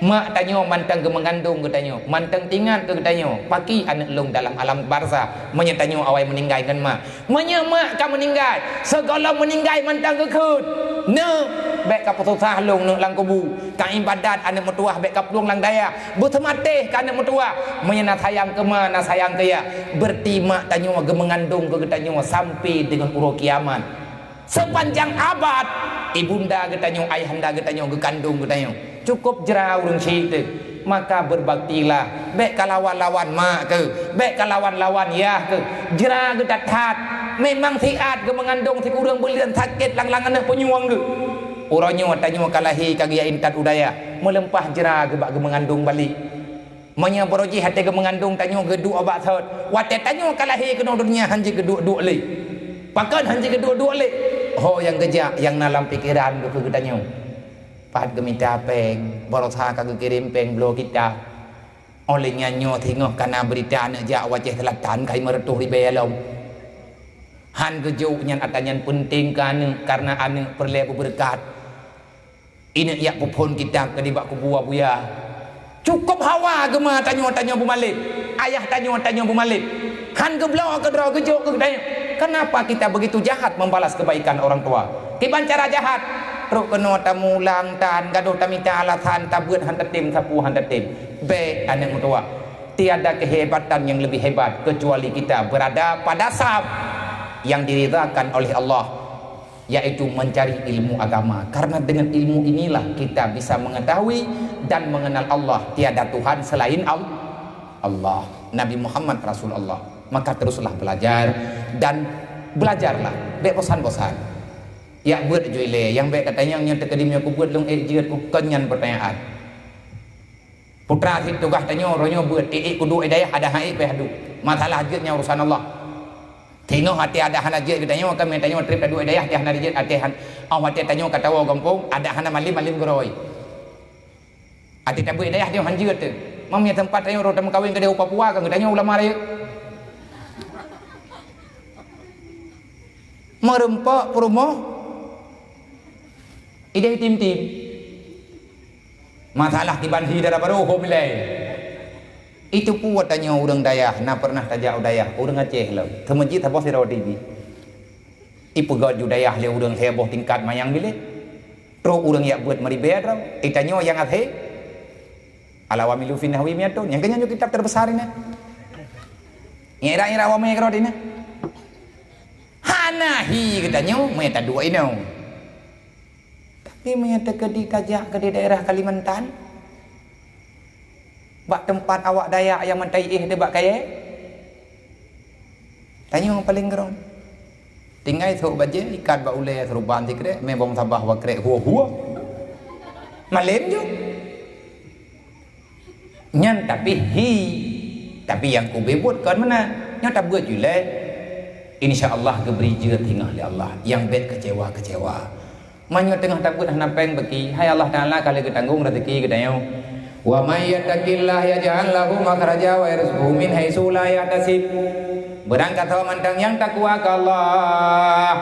Mak tanyoe mantong geumeungandong geutanyoe, mantong teuingat keu geutanyoe, pakri aneuk lôn dalam alam barzakh, meunyoe tanyoe awai meuninggai ngon mak. Meunyoe mak ka meuninggai, sigohlom meuninggai mantong geukheun, "Neuk, bèk ka peususah lôn neuk lam kubu. Ka ibadat aneuk meutuwah bèk ka plueng lam dayah. Beuseumatéh keu aneuk meutuwah. Meunyoe na sayang keu ma, na sayang keu yah." Berarti mak tanyoe geumeungandong keu geutanyoe sampai deungon uroe kiamat. Seupanjang abad, ibunda geutanyoe, ayahanda geutanyoe geukandong geutanyoe. Cukup jra ureueng syiek teuh, maka beubaktilah. Bèk ka lawan-lawan mak keuh, bèk ka lawan-lawan yah keuh. Jra geuh that-that. Memang siat geumeungandong sikureueng buleuen sakét lang-lang aneuk punyueng geuh. Uroe nyoe tanyoe ka lahé ka geujak intat u dayah, meuleumpah jra geuh bak geumeungandong balek. Meunyoe barô jih até geumeungandong tanyoe geuduek bak sot, watèe tanyoe ka lahé keunoe donya han jeuet geuduek-duek lé. Pakon han jeuet geuduek-duek lé? Ho nyang geujak nyang na lam pikeran geuh keu geutanyoe. Pat geumita péng, barosa ka geukirém péng bloe kitab. Óh lheueh nyan nyoe singoh ka na beurita aneuk jak u Aceh Selatan ka limong reutôh ribèe lom. Han geujok nyan atra nyan peunteng keu aneuk, kareuna aneuk peureulèe beubeureukat. Ineuk jak peuphon kitab keu nibak kubu Abuya. Cukôp hawa geuma tanyoe-tanyoe beumaleb, ayah tanyoe-tanyoe beumaleb. Han geubloe keudroe geujok keu geutanyoe. Kenapa kita begitu jahat membalas kebaikan orang tua? Kiban cara jahat. Trok keunoe tamulang tan, gadoh tamita alasan, tabeuet han tatem, sapeue han tatem. Bék, aneuk meutuah. Tiada kehebatan yang lebih hebat kecuali kita berada pada saf yang diridhakan oleh Allah, yaitu mencari ilmu agama. Karena dengan ilmu inilah kita bisa mengetahui dan mengenal Allah. Tiada Tuhan selain Al-, Allah. Nabi Muhammad Rasulullah. Maka teruslah belajar dan belajarlah. Bék bosan-bosan. Yak beuet ju ilée, nyang bék katanyong nyan teukeudi meunyoe kubeuet lôn ék jeuet ku, kon nyan peutanyaan. Putra sit tugaih tanyoe, uroe nyoe beuet, ék-ék kuduek i dayah, adak han ék payah duek. Masalah jeuet nyan urusan Allah. Singoh até adak hana jeuet geutanyoe, ka meutanyoe treb taduek i dayah, até hana jeuet, até han, óh watée tanyoe ka tawoe gampông, adak hana malem, malem geuroe. Até tabeuet i dayah tanyoe han jeuet teuh. Mam nyang teumpat tanyoe rot tameukawen keudeh u Papua, ka geutanyoe ulama rayeuk. Meureumpok peurumoh, ideh tim-tim. Masalah kiban hi dara barô hom ilée. Itu peue tanyoe ureuëng dayah, na pernah tajak u dayah, ureuëng Aceh lom. Teumeujit saboh sidroe T V. Ipeugét ju dayah lé ureuëng lhée boh tingkat manyang bilék. Trok ureuëng yak beuet meuribée droe. Itanyoe nyang akhé. Al-Awamilu fi Nahwi Mi'atun. Nyang keunyan nyoe kitab terbesar inan. Ngira-ngira awam nyoe keudroe inan. Hana hi geutanyoe, meunyoe taduek inoe. Tapi meunyoe teukeudi tajak keu di daerah Kalimantan, bak teumpat awak Dayak nyang meutai éh teuh bak kayée, tanyoe paleng keurong. Tinggai sôk bajée ikat bak ulée seuruban sikrek, mé bông sabah wakrek hua-hua. Malem ju. Nyan tapi hi, tapi nyang ubé buet kon meunan. Nyoe tabeuet ju lé. Insya Allah geubri jeuet singoh lé Allah. Nyang bék keucewa-keucewa. Meunyoe teungoh tabeuet hana péng beuki, hai Allah Taala ka lheueh geutanggong rezeki geutanyoe. Wa may yattaqillaha yaj'al lahu makhraja wa yarzuqhu min haitsu la yahtasib. Beurangkat soe mantong nyang takwa keu Allah,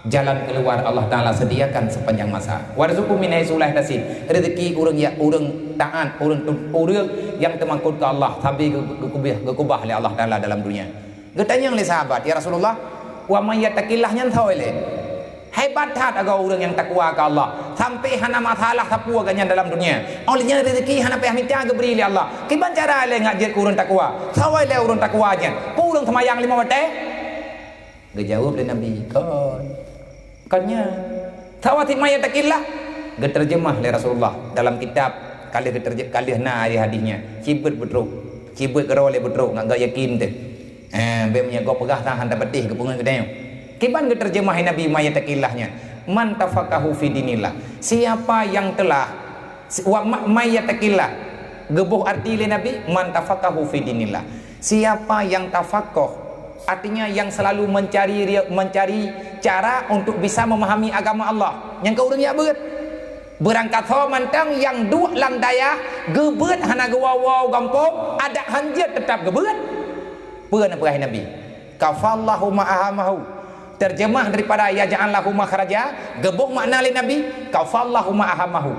jalan keuluar Allah Taala sediakan sepanjang masa. Warzuqhu min haitsu la yahtasib. Rezeki ureuëng ya, ureuëng taat, ureuëng tu, ureuëng nyang teumakot keu Allah, sabe geu-, geukubah, geukubah lé Allah Taala dalam dunia. Geutanyong lé sahabat, "Ya Rasulullah, wa may yattaqillah nyan soe lé?" Hebat that agoe ureuëng nyang takwa keu Allah, sampai hana masalah sapeue gobnyan dalam dunia. Óh lheueh nyan rezeki hana payah mita geubri lé Allah. Kiban cara lé ngat jeuet keu ureuëng takwa? Soe lé ureuëng takwa nyan? Peue ureuëng seumayang limong watée? Geujaweueb lé Nabi, "Kon, kon nyan." Sawa sit may yattaqillah, geuteurjeumah lé Rasulullah dalam kitab, ka lheueh geuteurje-, ka lheueh na ayat hadis nyan. Sibeuet beutrok, sibeuet keudroe lé beutrok, ngat geuyakin teuh. Eh, bék meunyoe gob peugah sang han tapatéh geupeungeut geutanyoe. Kiban geuteurjeumah Nabi may yattaqillah nyan, "Man tafaqahu fi dinillah." Siapa yang telah Si-, wa ma-, may yattaqillah. Geuboh arti lé Nabi, "Man tafaqahu fi dinillah." Siapa yang tafaqoh, artinya yang selalu mencari ria-, mencari cara untuk bisa memahami agama Allah. Nyang keu ureuëng yak beuet. Beurangkat soe mantong nyang duek lam dayah, geubeuet hana geuwoe-woe gampông, adak han jeuet teutap geubeuet. Peue na peugah Nabi? Kafallahu ma ahamahu. Terjemah daripada yaj'al lahu makhraja, geuboh makna lé Nabi, kafallahu ma ahamahu.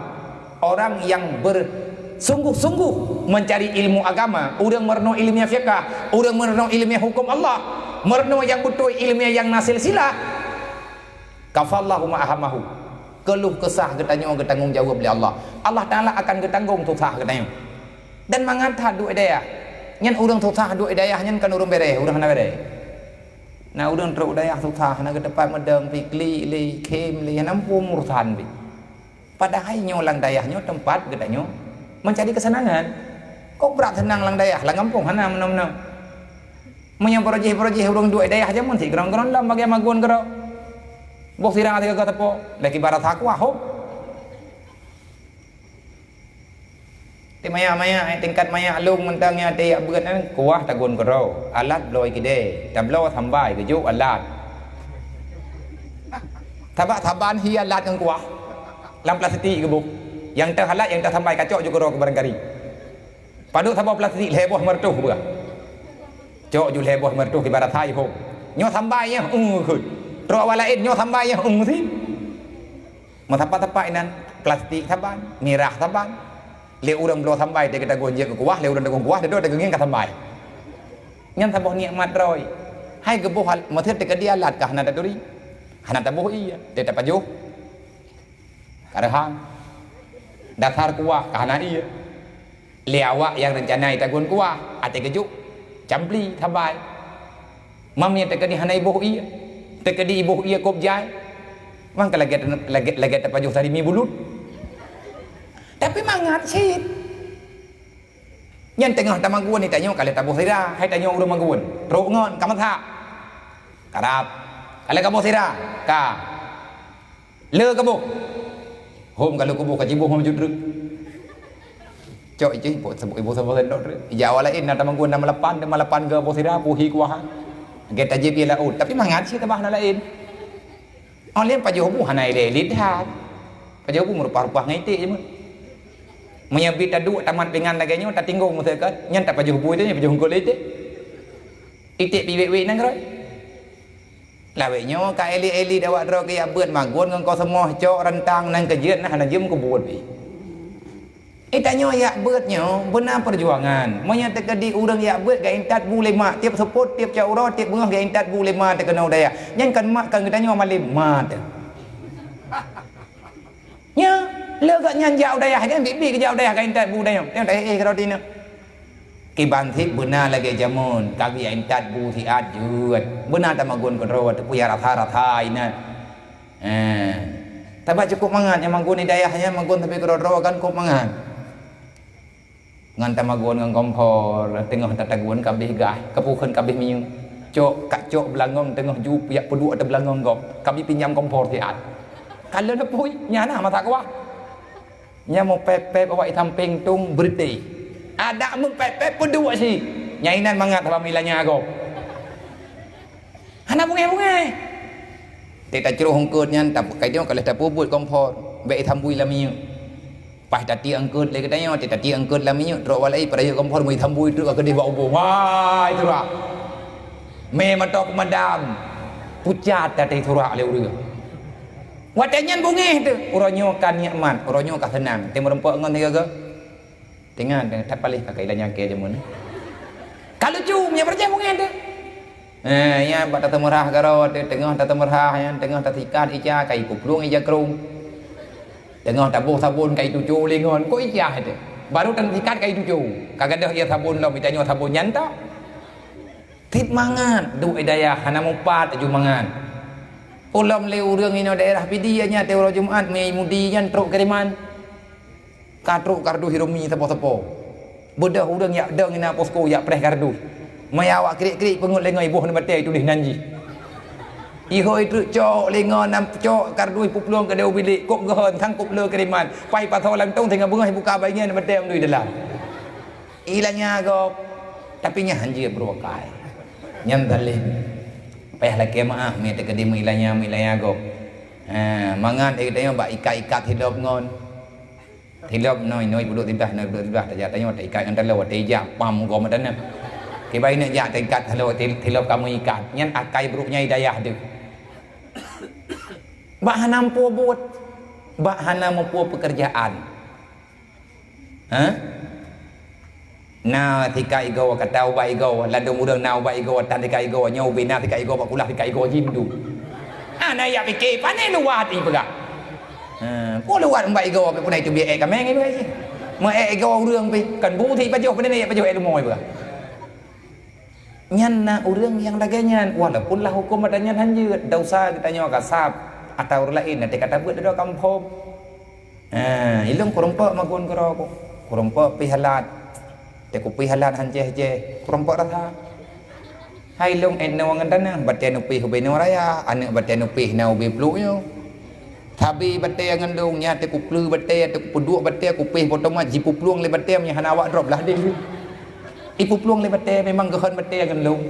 Orang yang bersungguh-sungguh mencari ilmu agama, ureuëng meurunoe ilmiah fiqah, ureuëng meurunoe ilmiah hukum Allah, meurunoe nyang beutôi ilmiah nyang na silsilah, kafallahu ma ahamahu. Keuluh keusah geutanyoe geutanggong jaweueb lé Allah. Allah Taala akan geutanggong susah geutanyoe. Dan mangat that duek dayah. Nyan ureuëng susah duek dayah nyan kan ureuëng bereh, ureuëng hana bereh. Na ureuëng trok dayah susah, hana geuteumpat meudong, pi klik lé, khém lé, hana muphom urosan pi. Padahai nyoe lam dayah nyoe teumpat geutanyoe mencari kesenangan. Kok brat seunang lam dayah, lam gampông hana meunoe-meunoe. Meunyoe beurojih-beurojih ureuëng duek dayah jameun sit gron-gron lom bagi magun keudroe. Boh sira sigoe teupok, lagi barasa kuah hop. Di maya-maya, eh, tingkat maya lôn mantong nyang até yak beuet nyan, kuah tagun keudroe, alat bloe kidée, tabloe sambai geujok alat. Sabab saban hi alat ngon kuah lam plastik geuboh. Nyang teuh alat, nyang teuh sambai kacok ju keudroe keu barangkari. Padub saboh plastik lhée boh meureutoh buah. Cok ju lhée boh meureutoh di barasa ihom. Nyoe sambai nyoe, uh, kheun. Trok awak laén nyoe sambai nyoe, uh, sit. Meusapat-sapat inan, plastik saban, mirah saban. Lé ureuëng bloe sambai teuh geutagun jeuet keu kuah, lé ureuëng tagun kuah, teuh teuh geungieng ka sambai. Nyan saboh nikmat droe. Hai geuboh al-, meusé teukeudi alat ka hana taturi. Hana taboh ié, teuh tapajoh. Ka reuhang. Dasar kuah ka hana ié. Lé awak nyang reuncana tagun kuah, até geujok, campli, sabai. Mam nyan teukeudi hana iboh ié. Teukeudi iboh ié kôb jai. Mangka lagèe, lagèe, lagèe tapajoh sarimi bulut. Tapi mangat cit. Nyan teungoh tamagun, hai tanyoe ka lheueh taboh sira, hai tanyoe ureueng magun. Trok ngon, ka masak. Karab. Ka lheueh kaboh sira, ka. Le kaboh. Hom ka lheueh kuboh ka jiboh meujeuet treuk. Cok iceh, iboh saboh, iboh saboh sendok treuk. Ija awak laén na tamagun na malapan, na malapan geu boh sira, puhi kuah. Gét tajép ié laôt, tapi mangat cit tabah na laén. Oh, lé pajoh bu hana ilée-ilée that. Pajoh bu meurupah-rupah ngon iték jeuet. Meunyoe bit taduek tamat pingan lagée nyoe, tatinggoe meuseukot, nyan tapajoh bu itu, nyan pajoh eungkôt lé iték. Iték pih wék-wék nanggroe. Lawét nyoe ka elit-elit awak droe keu yak beuet magun ngon koh seumoh cok rantang nang keujeuet nah hana jeuem keu buet pih. Eh, tanyoe yak beuet nyoe beuna peujuangan. Meunyoe teukeudi ureuëng yak beuet geuintat bu lé mak, tieb seupôt, tieb cot uroe, tieb beungoh geuintat bu lé ma teuh keunoe u dayah. Nyan kon mak kon geutanyoe malém ma teuh. Nyoe, le gobnyan jak u dayah nyan, biet-biet geujak u dayah geuintat bu tanyoe. Tanyoe taéh-éh keudroe tinoe. Kiban cit beuna lagée jameun, ka geuintat bu siat jeuet. Beuna tamagun keudroe, teupeue ya rasa-rasa inan. Eh, taba cukup mangat nyang magun di dayah nyan, magun sabe keudroe-droe kan kôb mangat. Ngon tamagun ngon kompor, teungoh tatagun kabeh gah, kapukheun kabeh minyeuk. Cok, ka cok beulangong teungoh ju piyak peuduek ateueh beulangong gob, kabi pinjam kompor siat. Ka lheueh neupui, nyan na masa kuah. Nyan meupép-pép awak i sampéng tong beureuti. Adak meupép-pép peuduek si. Nyan inan mangat haba meulanya gob. Hana bungéh-bungéh. Teuh tacroh eungkôt nyan, tapeukai nyoe ka lheueh tapeubuet kompor, bék sambui lam minyeuk. Paih tatiek eungkôt lé geutanyoe, teuh tatiek eungkôt lam minyeuk, trok walai peurayeuk kompor meusambui treuk ka keudeh bak ubông. Wai, surak! Mé mantong peumadam, pucat tatai surak lé ureuëng. Watée nyan bungéh teuh, uroe nyoe ka nikmat, uroe nyoe ka seunang, teuh meureumpok ngon sigoe-goe. Teuingat, teuingat, that paléh pakai lanyang kée jameun. Ka lucu, meunyoe beureucah bungéh teuh. Eh, nyan bak tateumeurah garoe teuh, teungoh tateumeurah nyan, teungoh tasikat ica, ka ipuplueng ija krông. Teungoh taboh sabon, ka ituco lingon. Kok ica teuh? Baru tasikat ka ituco. Ka gadôh ié sabon lom, itanyoe sabon nyan tok. Cit mangat, duek i dayah, hana mupat laju mangat. Ulôn lé ureuëng inoe daerah Pidie nyan, teuh uroe Jumat, mé mudi nyan trok kiriman. Ka trok kardus i Rumi sapo-sapo. Beudôh ureuëng yak dong inan posko yak preh kardus. Maya awak kriek-kriek peungeuet lé ngon iboh neubatée tuléh nan jih. Ihôi treuk cok lé ngon nam cok kardus puplueng keudeh u bilék, kôb geuhon sangkôb le kiriman. Pai pasoe lantong teungoh beungoh ibuka baingian neubatée meunui dalam. Ilanya gob, tapi nyan hanjeuet beureukai. Nyan zalim. Payah lakée meuáh mé teukeudi meuilanya, meuilanya gob. Ha, mangat geutanyoe bak ikat-ikat hidop ngon. Hidop noi, noi peuduek siblah, noi peuduek siblah, tajak tanyoe taikat ngon taloe, watée ijak pam gob meutanah. Kiban ineuk jak taikat taloe, ti-, tilop kamoe ikat. Nyan akai brok nyan i dayah teuh. Bak hana muphom buet, bak hana muphom peukeurjaan. Ha? Na sikat igoe, kata ubat igoe, ladôm ureuëng na ubat igoe, tan sikat igoe, nyoe ubé na sikat igoe, bak kulah sikat igoe jih meudu. Hana yak pike, pane luwat ipeugah. Ha, peue luwat ubat igoe, pih puna itu biet ék kaméng ipeugah jih. Meu ék igoe ureuëng pih, kan bu sit pajoh, pane na yak pajoh ék leumo ipeugah. Nyan na ureuëng nyang lagée nyan, walaupun lah huköm ata nyan hanjeuet, desya geutanyoe ka sab, atawa ureuëng laén, até ka tabeuet dudoe kamoe phom. Ha, ilôn kurumpok magun keudroe ku. Kurumpok pih halat. Teuh kupih halat hancéh-hancéh, kurumpok rasa. Hai lôn ék noe ngon tanoh, batée neupih ubé noe raya, aneuëk batée neupih na ubé pluek nyoe. Sabe batée ngon lôn, nyan teuh kupleue batée, teuh kupeuduek batée, kupih potongan, jipuplueng lé batée, meunyoe hana awak drob lah deh. Ipuplueng lé batée, memang geuhon batée ngon lôn.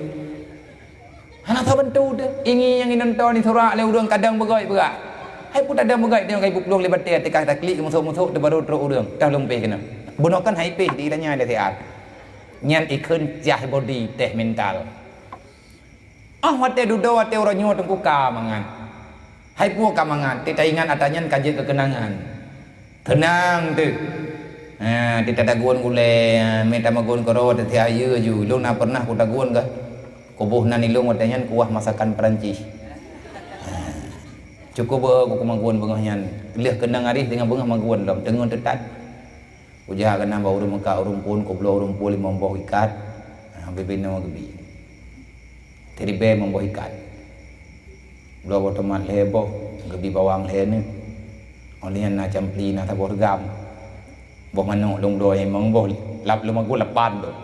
Hana saban tu teuh, ingi nyang inonton isurak lé ureuëng kadang beugét peugah. Hai peue tadang beugét teuh ngon ipuplueng lé batée, teuka taklik musok-musok teuh baru trok ureuëng, teuh lôn pih keunoe. Bunoe kan hai pih di lanya lé siat. Nyan ikheun cah bodi teh mental. Ah, watée dudoe, watée uroe nyoe teungku ka mangat. Hai peue ka mangat, teuh taingat ata nyan ka jeuet keu keunangan. Keunang teuh. Ha, teuh tatagun gulée, mé tamagun keudroe, teuh siayeue ju. Lôn na peureunah kutagun kah. Kuboh nan ilôn watée nyan kuah masakan Perancis. Cukup beu ku magun beungoh nyan. Lheueh keunong aréh deungon beungoh magun lom, teungoh teutat. Kujak keunan bak ureuëng meukat ureuëng phon, kubloe ureuëng phon limong boh ikat. Ha, bibinoe geubi. Teuribée limong boh ikat. Bloe boh tomat lhée boh, geubi bawang lhée neuk. Óh lheueh nyan na campli, na saboh reugam. Boh manok lôn bloe limong boh, lap lôn magun lapan boh.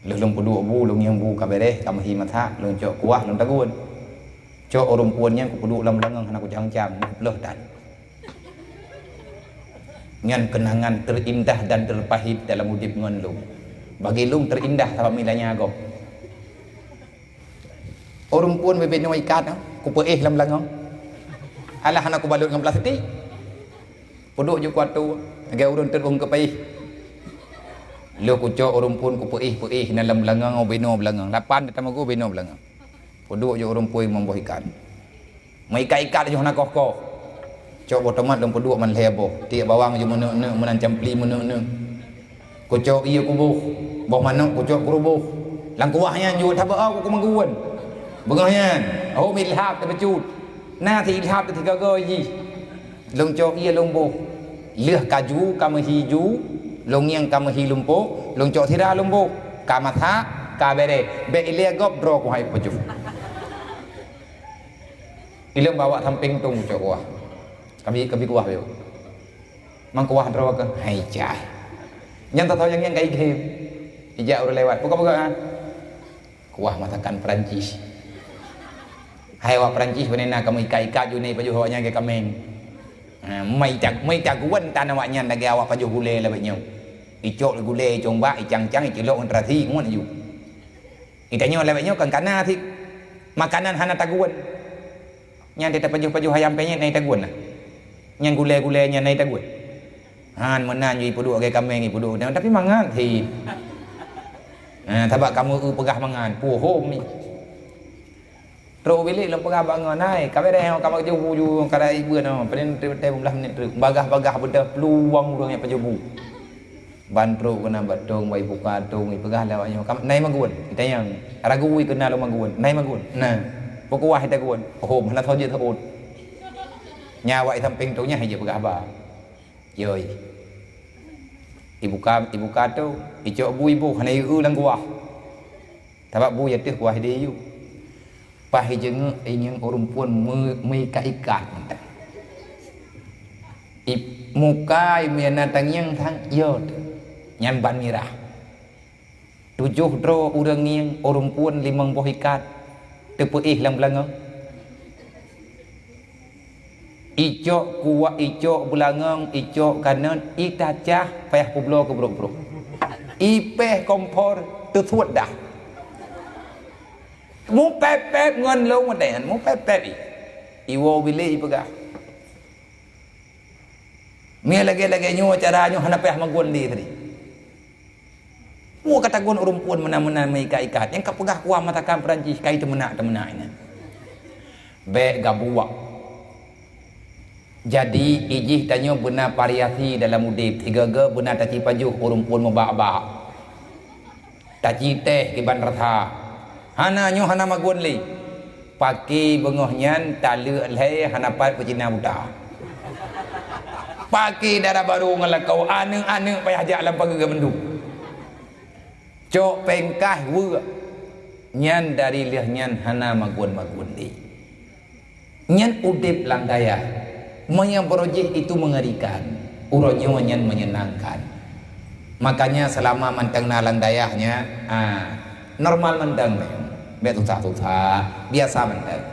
Lheueh lôn peuduek bu, lôn ngieng bu ka beureh, ka meuhi masak, lôn cok kuah, lôn tagun. Cok ureuëng phon nyan kupeuduek lam beulangong hana kucang-cang, meuplôh that. Nyan keunangan teurindah dan teupahit dalam udeb ngon lôn. Bagi lôn teurindah sabab meulanya gob. Ureuëng phon bibinoe ikat, kupeuéh lam beulangong. Alah hana kubalot ngon plastik. Peuduek ju kuatu, lagée ureuëng teureueng keu paih. Lheueh kucok ureuëng phon kupeuéh-peuéh na lam beulangong, binoe beulangong. Lapan teutamah gu binoe beulangong. Peuduek ju ureuëng phon limong boh ikat. Meuikat-ikat ju hana koh-koh. Cok boh tomat lôn peuduek man lhée boh. Tiek bawang ju meuneuk-neuk meunan campli meuneuk-neuk. Kucok ié kuboh, boh manok kucok kuruboh. Lam kuah nyan jeuet haba ku magun. Beungoh nyan, hom ilhab teubeucut. Na si ilhab teusigoe-goe jih. Lôn cok ié lôn boh. Lheueh kaju ka meuhi ju, lôn ngieng ka meuhi lumpok, lôn cok sira lôn boh. Ka masak, ka beureh. Bék ilée gob droe kuah ié pajoh. Ilôn bak sampéng tong cok kuah. Kabi, kabi kuah yuk. Mang kuah droe keuh, hai cai. Nyan tatoh nyang ngieng ka ighem. Ijak ureuëng lewat. Buka-buka kan? Kuah masakan Perancis. Hai awak Perancis, pane na kamoe ikat-ikat ju nyan ipajoh awak nyan lagée kaméng. Ha, mai tag-, mai tagun tan awak nyan lagée awak pajoh gulée lagée nyoe. Icok gulée, icong bak, icang-cang, iceulok ngon terasi, ngon ju. Itanyoe lagée nyoe kan kana sit. Makanan hana tagun. Nyan teutab pajoh-pajoh ayam penyet na itagun na. Nyan gulée-gulée nyan na itagun. Han meunan ju ipeuduek lagée kaméng ipeuduek, tapi mangat sit. Ha, sabab kamoe eu peugah mangat, puhom ni. Trok bilék lôn peugah bak ngon, "Hai, ka beureh, ka meujoh bu ju, ka dai beuet nyoe, paling teuh beulah menit trok." Bagah-bagah beudôh plueng ureuëng nyang pajoh bu. Ban trok keunan bak tong, bak ibuka tong, ipeugah lé awak nyoe, "Kam-, na ie magun?" Itanyong, ragu ie keunan lôn magun, "Na ie magun?" "Na." "Peu kuah itagun?" "Oh, hana soe jeuet seuôt." Nyan awak sampéng tong nyan han jipeugah haba. Yoi. Ibuka, ibuka tong, icok bu iboh, hana ieu lam kuah. Sabab bu ateueh kuah ideh iyup. Paih ijeungeuk ingieng ureuëng phon meu-, meuikat-ikat mantong. Ip-, muka imeuna tangieng sang iot, nyan ban mirah. Tujoh droe ureuëng ngieng ureuëng phon limong boh ikat teupeuéh lam beulangong. Icok kuah, icok beulangong, icok kanot, itacah payah peubloe keu brok-brok. Ipéh kompor teusuet dah. Mupép-pép ngon lôn watée nyan, mupép-pép i. Iwoe bilék ipeugah. Mie lagée-lagée nyoe cara nyoe hana payah magun lé tadi. Mua ka tagun ureuëng phon meunan-meunan meuikat-ikat. Nyang ka peugah kuah masakan Perancis ka iteumeunak-teumeunak inan. Bék gabuek. Jadi, ijih tanyoe beuna variasi dalam udeb, sigoe-goe beuna tacipajoh ureuëng phon meubak-bak. Tacitéh kiban rasa. Hana nyoe hana magun lé. Paki beungoh nyan taleuek lhée hana pat peucina buta. Paki dara barô ngon lakoe aneuëk-aneuëk payah jak lam pageue mandum. Cok péng kah weuek. Nyan dari lheueh nyan hana magun-magun lé. Nyan udeb lam dayah. Meunyoe beurojih itu mengerikan, uroe nyoe nyan menyenangkan. Makanya selama mantong na lam dayah nyan, ah, normal mantong, bék susah-susah, biasa mantong.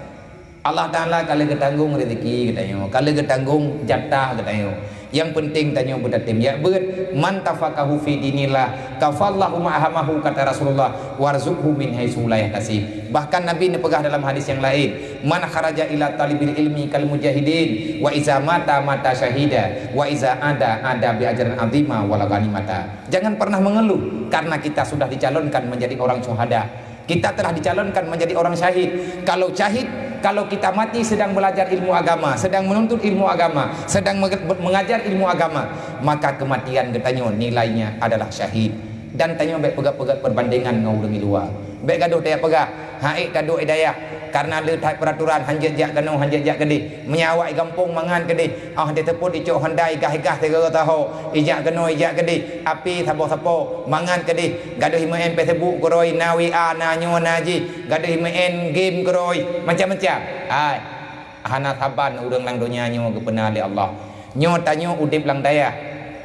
Allah Taala ka lheueh geutanggong rezeki geutanyoe, ka lheueh geutanggong jatah geutanyoe. Nyang penting tanyoe beutatem jak beuet, "Man tafaqahu fi dinillah, kafallahu ma ahamahu," kata Rasulullah, "warzuqhu min haitsu la yahtasib." Bahkan Nabi neupeugah dalam hadis nyang laén, "Man kharaja ila talibil ilmi kal mujahidin, wa iza mata mata syahida, wa iza ada ada bi ajrin azima wala ghanimata." Jangan pernah mengeluh karena kita sudah dicalonkan menjadi orang syuhada. Kita telah dicalonkan menjadi orang syahid. Kalau syahid, kalau kita mati sedang belajar ilmu agama, sedang menuntut ilmu agama, sedang menge-, mengajar ilmu agama, maka kematian geutanyoe nilainya adalah syahid. Dan tanyoe bék peugét-peugét perbandingan ngon ureuëng di luwa. Bék gadôh tajak peugah, "Hai, taduek di dayah, kareuna le that peuraturan, hanjeuet jak keunoe, hanjeuet jak keudeh. Meunyoe awak di gampông mangan keudeh, ah, di teupot icok honda, igah-igah sigoe taho, ijak keunoe, ijak keudeh, api saboh sapo, mangan keudeh." Gadôh imeu'en Facebook keurôi, na W A, na nyoe, na jih. Gadôh imeu'en game keurôi, macam-macam. Hai, hana saban ureuëng lam donya nyoe geupeuna lé Allah. Nyoe tanyoe udeb lam dayah,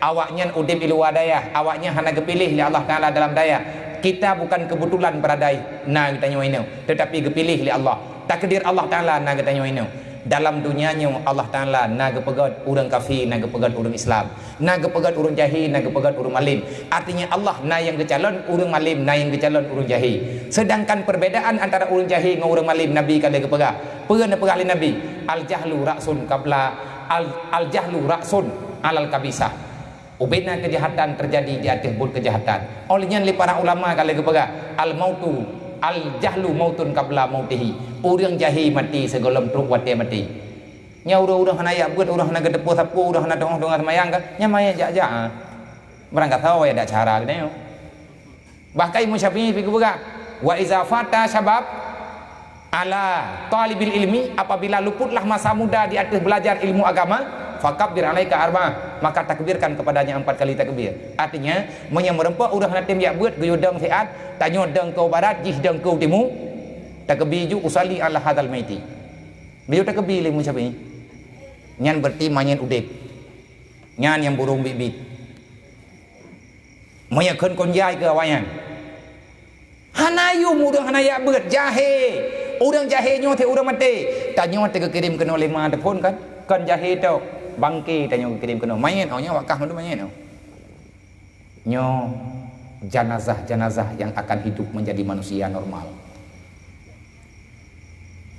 awaknyan udeb di luwa dayah, awaknyan hana geupiléh lé Allah Taala dalam dayah. Kita bukan kebetulan berada na geutanyoe inoe, tetapi geupiléh lé Allah. Takdir Allah Taala na geutanyoe inoe. Dalam donya nyoe Allah Taala na geupeugét ureuëng kafé, na geupeugét ureuëng Islam, na geupeugét ureuëng jahé, na geupeugét ureuëng malem. Artinya Allah na nyang geucalon ureuëng malem, na nyang geucalon ureuëng jahé. Sedangkan perbedaan antara ureuëng jahé ngon ureuëng malem, Nabi ka lheueh geupeugah. Peue neupeugah lé Nabi? Al-jahlu ra'sun qabla al-, al-jahlu ra'sun alal kabisah. Ubena keujahatan teujadi di ateueh buet keujahatan. Óh lheueh nyan lé para ulama ka lheueh geupeugah, "Al-mautu, al-jahlu mautun qabla mautihi." Ureuëng jahé maté sigohlom trok watée maté. Nyan ureuëng-ureuëng hana jak beuet, ureuëng hana geuteupeue sapeue, ureuëng hana tu'oh deungon seumayang ka, nyan manyét jak-jak, ah. Barangkasoe ya dak cara geutanyoe. Bahkan Imam Syafi'i pi geupeugah, "Wa iza fata syabab ala talibil ilmi," apabila luputlah masa muda di ateueh belajar ilmu agama, "fakabbir alaika arba," maka takbirkan kepadanya empat kali takbir. Artinya, meunyoe meureumpok ureuëng hana tem jak beuet, geuyue dong siat, tanyoe dong keu barat, jih dong keu timu, takbir ju, "Usalli ala hadzal maiti." Geuyue takbir lé Imam Syafi'i. Nyan berarti manyét udeb. Nyan nyang burông biet-biet. Meunyoe kheun kon jai keu awaknyan. Hana yum ureuëng hana jak beuet, jahé. Ureuëng jahé nyoe teuh ureuëng maté. Tanyoe teuh geukirém keunoe lé ma teuphon kan? Kon jahé tok. Bangke tanyoe geukirém keunoe. Manyét, oh, nyoe awak kah mandum manyét, oh. Nyoe jenazah-jenazah yang akan hidup menjadi manusia normal.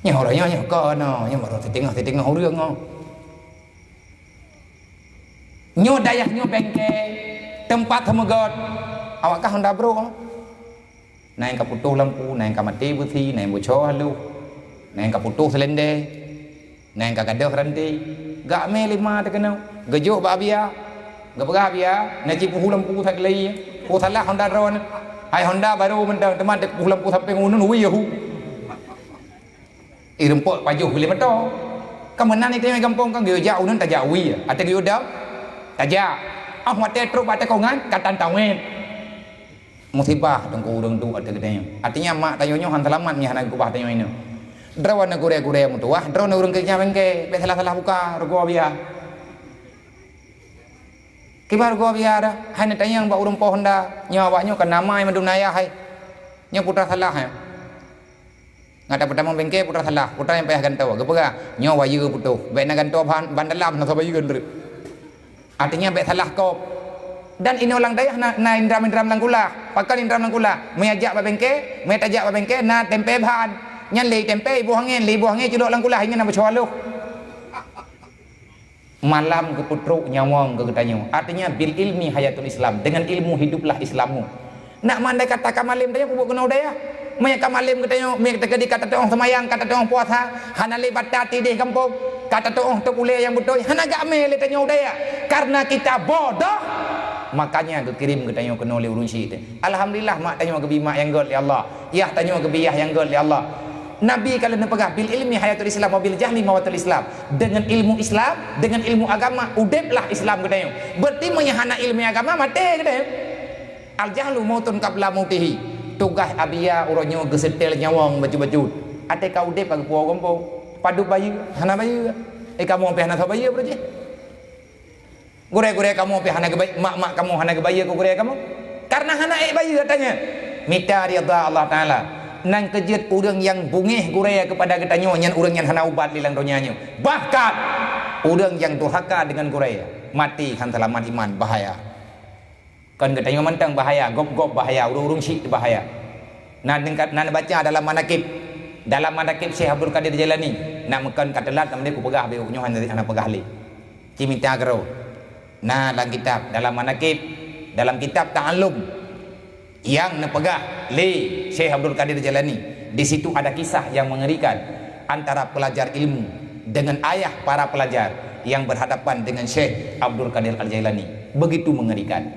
Nyoe ureuëng nyoe, nyoe kon, oh, nyoe baru siteungoh-siteungoh ureuëng, oh. Nyoe dayah nyoe bengke, teumpat seumeugöt, awak kah honda brôk. Na nyang ka putôh lampu, na nyang ka maté beusi, na nyang bucoe haloh, na nyang ka putôh seulendé, na nyang ka gadôh ranté. Geumé lé ma teuh keunoe, geujok bak Abiya, geupeugah Abiya, na cit puhu lampu that keulai, peue salah honda droeneuh. Hai honda barô mantong, teuma puhu lampu sampéng uneun, ui, yahu. Irumpok pajoh lé moto. Ka meunan i tanyoe gampông kan geujak uneun tajak wie, ateueh geuyue dam tajak. Ah watée trok bak teukongan ka tantawet. Musibah teungku ureuëng duek ateueh geutanyoe. Artinya mak tanyoe nyoe han seulamat nyang hana geukeubah tanyoe inoe. Droeneuh gurée-gurée meutuwah, droeneuh ureuëng keunyang bengke, bék salah-salah buka rugoe biya. Kiban rugoe biya dah, hai neutanyong bak ureuëng po honda, nyoe awak nyoe kan nama mandum na ayah hai. Nyoe putra salah hai. Ngat peutamong bengke putra salah, putra nyang payah gantoe. Geupeugah, nyoe wayeu putôh. Bék na gantoe ban, ban dalam na soe bayeue ndreuk. Artinya bék salah kop. Dan inoe lam dayah na, na indram-indram lam kulah. Pakon indram lam kulah? Meunyo jak bak bengke, meunyo tajak bak bengke na tempe ban. Nyan lé tempe iboh angén, lé iboh angén culok lam kulah, ingat na beucaloh. Malam geupeutrok nyawöng keu geutanyoe. Artinya, bil ilmi hayatul Islam. Dengan ilmu hiduplah Islammu. Nak mandai kata ka malem tanyoe peubuet keunoe dayah. Meunyo ka malem geutanyoe, meunyo teukeudi ka tatu'oh seumayang, ka tatu'oh puasa, hana lé bata tideh gampông, ka tatu'oh teukulée nyang beutôi, hana gak mé lé tanyoe dayah. Karena kita bodoh, makanya geukirém geutanyoe keunoe lé ureuëng syiek teuh. Alhamdulillah, mak tanyoe geubi mak nyang gét lé Allah. Yah tanyoe geubi yah nyang gét lé Allah. Nabi ka lheueh neupeugah, "Bil ilmi hayatul Islam wa bil jahli mawatul Islam." Dengan ilmu Islam, dengan ilmu agama, udeblah Islam geutanyoe. Berarti meunyo hana ilmu agama, maté geutanyoe. Al jahlu mautun qabla mautihi. Tugaih Abiya uroe nyoe geuseutée nyawöng bacut-bacut. Até ka udeb ka geupuwoe gampông. Padub bayeue, hana bayeue. Eh, kamoe pih hana soe bayeue beureuji. Gurée-gurée kamoe pih hana geuba-, mak-mak kamoe hana geubayeue keu gurée kamoe. Karena hana ék bayeue tanyoe. Mita ridha Allah Taala. Nang keujeuet ureuëng nyang beungéh gurée keupada geutanyoe nyan ureuëng nyang hana ubat lé lam donya nyoe. Bahkan, ureuëng nyang durhaka deungon gurée, maté han seulamat iman, bahaya. Kon geutanyoe mantong bahaya, gob-gob bahaya, ureuëng-ureuëng syiek bahaya. Na neuka-, na neubaca dalam manakib, dalam manakib Syekh Abdul Qadir Jailani. Nak meukon ka teulat, nam deh kupeugah beu nyoe hana, hana peugah lé. Ci mita keudroe. Na lam kitab, dalam manakib, dalam kitab Ta'allum nyang neupeugah lé Syekh Abdul Qadir Jailani. Di situ ada kisah yang mengerikan antara pelajar ilmu dengan ayah para pelajar yang berhadapan dengan Syekh Abdul Qadir Al-Jailani. Begitu mengerikan.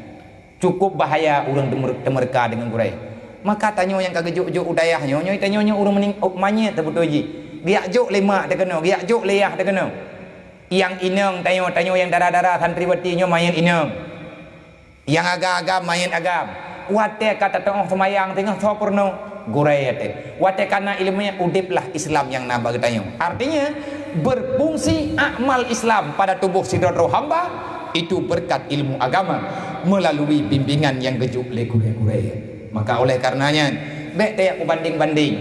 Cukup bahaya ureuëng teumeureuka deungon gurée. Maka tanyoe nyang ka geujok-jok u dayah nyoe, nyoe tanyoe nyoe ureuëng manyét teuh beutôi jih. Geujak jok lé mak teuh keunoe, geujak jok lé yah teuh keunoe. Nyang inong tanyoe, tanyoe nyang dara-dara santriwati nyoe manyét inong. Nyang agam-agam manyét agam. Watée ka tatu'oh seumayang teungoh soe peurunoe, gurée teuh. Watée ka na iéleumé, udeblah Islam nyang na bak geutanyoe. Artinya, berfungsi amal Islam pada tubuh sidroe-droe hamba itu berkat ilmu agama melalui bimbingan nyang geujok lé gurée-gurée. Maka oleh karenanya, bék tajak peubandeng-bandeng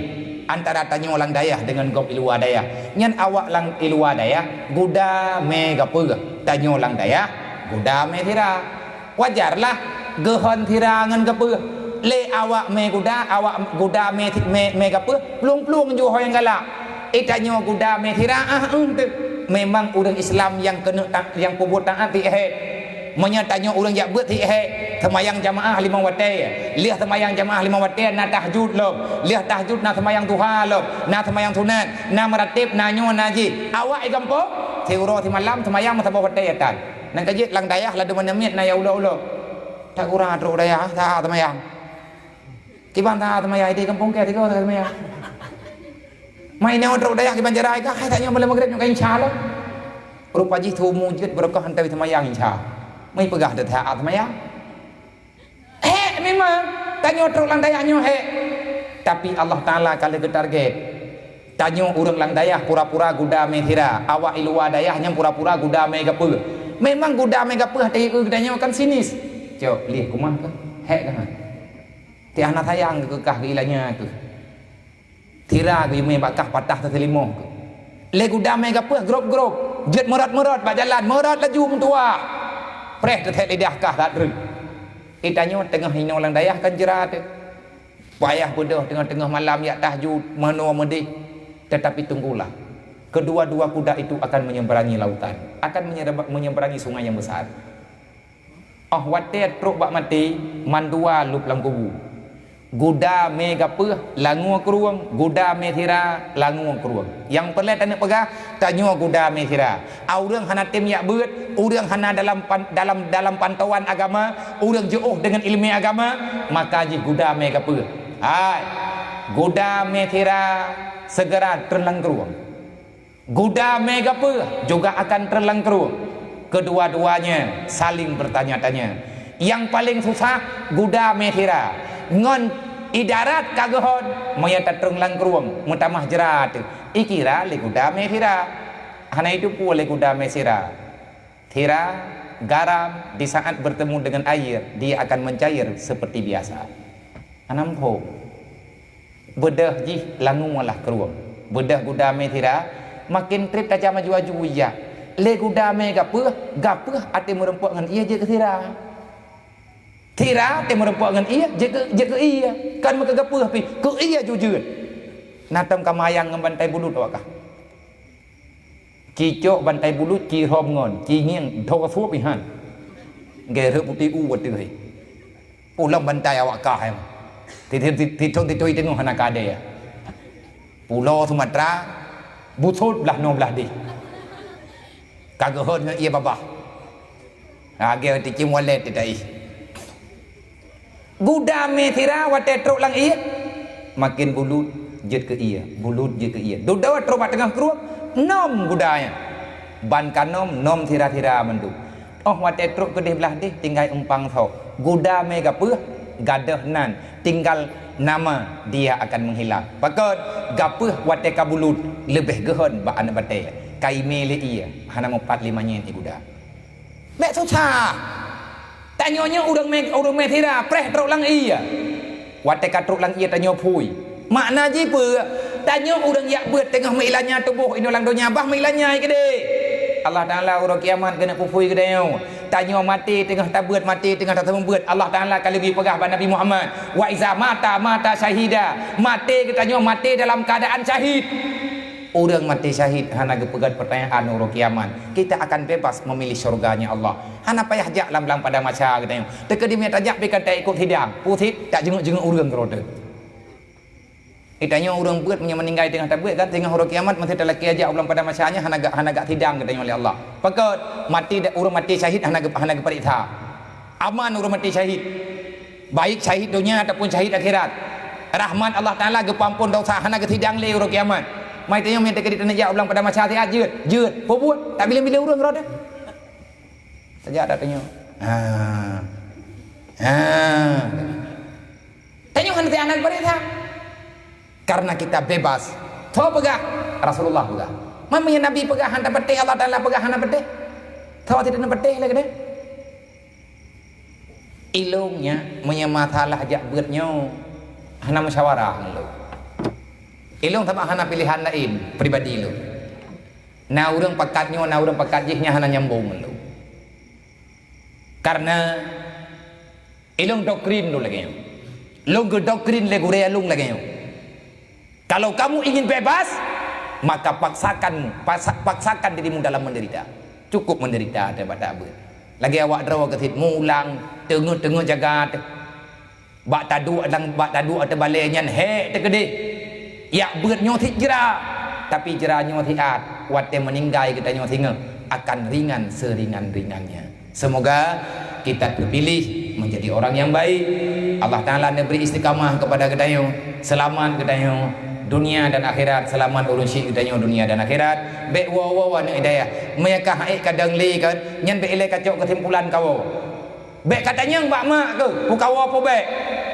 antara tanyoe lam dayah deungon gob i luwa dayah. Nyan awak lam i luwa dayah guda mé gapeue, tanyoe lam dayah guda mé sira. Wajarlah geuhon sira ngon gapeue. Lé awak mé guda, awak guda mé, mé, mé gapeue, plueng-plueng ju ho nyang galak. Eh, tanyoe guda mé sira, ah, eung teuh. Memang ureuëng Islam nyang keuneuk ta-, nyang peubuet taát tieb hé. Meunyoe tanyoe ureuëng jak beuet tieb hé, seumayang jamaah limong watée. Lheueh seumayang jamaah limong watée na tahajud lom. Lheueh tahajud na seumayang duha lom. Na seumayang sunat, na meurateb, na nyoe, na jih. Awak i gampông, siuroe simalam seumayang meusaboh watée tan. Nyang ka jeuet lam dayah ladôm aneuk miet na nyang ulok-ulok. That gura trok dayah, that seumayang. Kiban that seumayang, di gampông kèe tiga that seumayang. Mai nyoe trok dayah kiban jarai kah, hai that nyoe malam magrib nyoe ka insya Allah. Rupa jih tumu jeuet barokah hantom seumayang insya. Mai peugah that that seumayang. Hék memang, tanyoe trok lam dayah nyoe hék. Tapi Allah Taala ka lheueh geutarget. Tanyoe ureuëng lam dayah pura-pura guda mé sira, awak i luwa dayah nyang pura-pura guda mé gapeue. Memang guda mé gapeue teuh geutanyoe kan sinis. Cok, lih kumah keuh, hék keuh. Tiah na sayang keuh kah geuilanya keuh. Sira geuyue mé bak kah patah teuseulimoh keuh. Lé guda mé gapeue grob-grob, jeuet meurot-meurot bak jalan, meurot laju meutuwah. Preh teuthét lidah kah that reuet. Di tanyoe teungoh inoe lam dayah kan jeurat. Payah beudôh teungoh-teungoh malam jak tahajud, meunoe meudeh. Tetapi tunggulah, kedua-dua kuda itu akan menyeberangi lautan, akan menyereba-, menyeberangi sungai yang besar. Óh watée trok bak maté, mandua lôb lam kubu. Guda mé gapeue, langue krueng, guda mé sira, langue krueng. Nyang peureulée taneuk peugah, tanyoe guda mé sira. A ureuëng hana tem jak beuet, ureuëng hana dalam pan-, dalam, dalam pantauan agama, ureuëng jiôh deungon iéleumé agama, maka jih guda mé gapeue. Hai, guda mé sira, segera treun lam krueng. Guda mé gapeue juga akan treun lam krueng. Kedua-duanya saling bertanya-tanya. Nyang paleng susah guda mé sira. Ngon idarat ka geuhon, meunyoe tatreun lam krueng, meutamah jeurat teuh. Ikira lé guda mé sira. Hana jiteupeue lé guda mé sira. Sira, garam di saat bertemu dengan air, dia akan mencair seperti biasa. Hana muphom. Beudôh jih langue lah krueng. Beudôh guda mé sira, makin treb tajak maju-maju ija. Lé guda mé gapeue, gapeue até meurumpok ngon ie jeuet keu sira. Sira até meurumpok ngon ie jeuet keu, jeuet keu ie. Kon meukeue gapeue pih, keu ie ju jeuet. Na tom ka mayang ngon bantai bulut awak kah. Cicok bantai bulut, ci hom ngon, ci ngieng, dho suep ihan. Geureuk putéh u wateueh. Ulôn bantai awak kah, em. Titoi-titoi teungoh hana kadée. Pulo Sumatera, busot blah noe blah deh. Ka geuhon ngon ie babah. Lagée teucim walet teutai. Guda mé sira watée trok lam ie, makin bulut jeuet keu ie, bulut jeuet keu ie. Dudoe trok bak teungoh krueng, nom guda nyan. Ban ka nom, nom sira-sira mandum. Óh watée trok keudeh blah deh tinggai umpang soe. Guda mé gapeue, gadôh nan, tinggal nama dia akan menghilang. Pakon, gapeue watée ka bulut leubeh geuhon bak aneuk batée. Ka imé lé ie, hana mupat lé manyét ie guda. Bék susah. Tanyoe nyoe ureuëng mé, ureuëng mé sira, preh trok lam ie. Watée ka trok lam ie tanyoe phui. Makna jih peue? Tanyoe ureuëng jak beuet teungoh meuilanya tuboh inoe lam donya, bah meuilanya keudeh. Allah Taala uroe kiamat keuneuk puphui geutanyoe. Tanyoe maté teungoh tabeuet, maté teungoh tateumeubuet. Allah Taala ka lheueh peugah bak Nabi Muhammad, "Wa iza mata, mata syahida." Maté geutanyoe maté dalam keuadaan syahid. Ureuëng maté syahid hana geupeugét peurtanyaan uroe kiamat. Kita akan bebas memilih syurganya Allah. Hana payah jak lam blang padang mahsyar geutanyoe. Teukeudi meunyo tajak pih ka taikot sidang. Pusét, tak jenguk-jenguk ureuëng keudroe teuh. Geutanyoe ureuëng beuet meunyo meuninggai teungoh tabeuet kan, teungoh uroe kiamat meusti talakée jak u blang padang mahsyar nyan hana gak, hana gak sidang geutanyoe lé Allah. Pakon, maté da-, ureuëng maté syahid hana geu-, hana geupareksa. Aman ureuëng maté syahid, baik syahid donya ataupun syahid akhirat. Rahmat Allah Taala geupeuamphon dosa, hana geusidang lé uroe kiamat. Mai tanyoe meunan teukeudi taneuk jak u padang mahsyar siat jeuet, jeuet. Peue buet? Tak bileng-bileng ureuëng rot. Saja ada tanyoe. Ha. Ha. Tanyoe hana teuanang peurintah. Karena kita bebas. Tho peugah, Rasulullah peugah. Meunyoe Nabi peugah hana patéh, Allah Taala peugah hana patéh. Tho tidak patéh lé keudeh. Ilong nyan meunyoe masalah jak beuet nyoe hana musyawarah ngon lôn. Ilong sama hana pilihan lain pribadi lôn. Na ureuëng pakat nyoe, na ureuëng pakat jih nyan hana nyambong ngon lôn. Karena ilong doktrin lôn lagée nyoe. Lôn geudoktrin lé gurée lôn lagée nyoe. Kalau kamu ingin bebas, maka paksakan paksa- paksakan dirimu dalam menderita. Cukup menderita daripada beuet. Lagée awak droe keusit mulang teungoh-teungoh jaga teuh. Bak taduek lam bak taduek teubalée nyan hék teukeudeh. Yak beuet nyoe sit jra, tapi jra nyoe sit at. Watée meuninggai geutanyoe singoh akan ringan seringan-ringannya. Semoga kita terpilih menjadi orang yang baik. Allah Taala neubri istiqamah kepada geutanyoe, selamat geutanyoe dunia dan akhirat, selamat ureuëng syik geutanyoe dunia dan akhirat. Bék woe-woe aneuk hidayah. Meunyoe ka haék ka dong lé kan, nyan bék ilée kacok keusimpulan kawoe. Bék ka tanyong bak mak keuh, pukawoe peubék.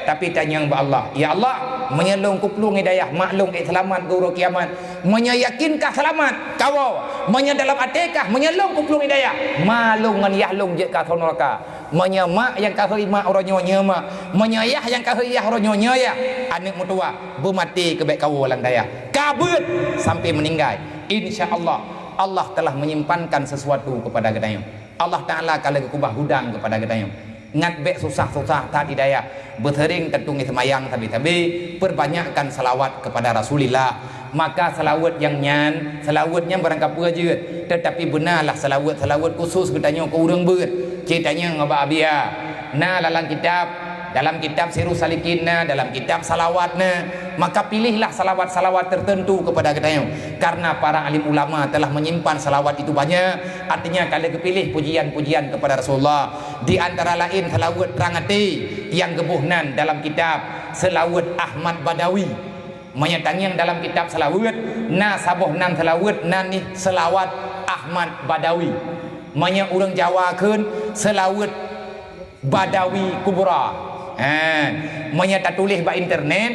Tapi tanyong bak Allah, "Ya Allah, meunyoe lôn kuplueng hidayah mak lôn ék seulamat keu uroe kiamat, meunyoe yakin ka seulamat, kawoe. Meunyoe dalam até kah, meunyoe lôn kuplueng hidayah, ma lôn ngon yah lôn jeuet ka asoe nuraka. Meunyoe mak nyang ka hôi mak uroe nyoe nyoe mak, meunyoe yah nyang ka hôi yah uroe nyoe nyoe yah." Aneuk meutuwah, beumaté keu bék kawoe lam dayah. Ka beuet sampai meuninggai. Insya Allah, Allah telah menyimpankan sesuatu kepada geutanyoe. Allah Taala ka lheueh geukeubah gudang keupada geutanyoe. Ngat bék susah-susah that hidayah. Beuseuring tatueng seumayang sabe-sabe, peubanyakkan salawat keupada Rasulillah. Maka salawat nyang nyan, salawat nyan barang kapeue jeuet, teutapi beunalah salawat-salawat khusus geutanyoe keu ureuëng beuet. Cit tanyoe ngon bak Abia. Na lam kitab, dalam kitab Sirus Salikin na, dalam kitab salawat na. Maka pilihlah salawat-salawat tertentu kepada geutanyoe. Karena para alim ulama telah menyimpan salawat itu banyak, artinya ka lheueh geupiléh pujian-pujian kepada Rasulullah. Di antara lain salawat trang até nyang geuboh nan dalam kitab Salawat Ahmad Badawi. Meunyoe tangieng dalam kitab salawat, na saboh nan salawat nan nih Salawat Ahmad Badawi. Meunyoe ureuëng Jawa kheun Salawat Badawi Kubra. Ha, meunyoe tatuléh bak internet,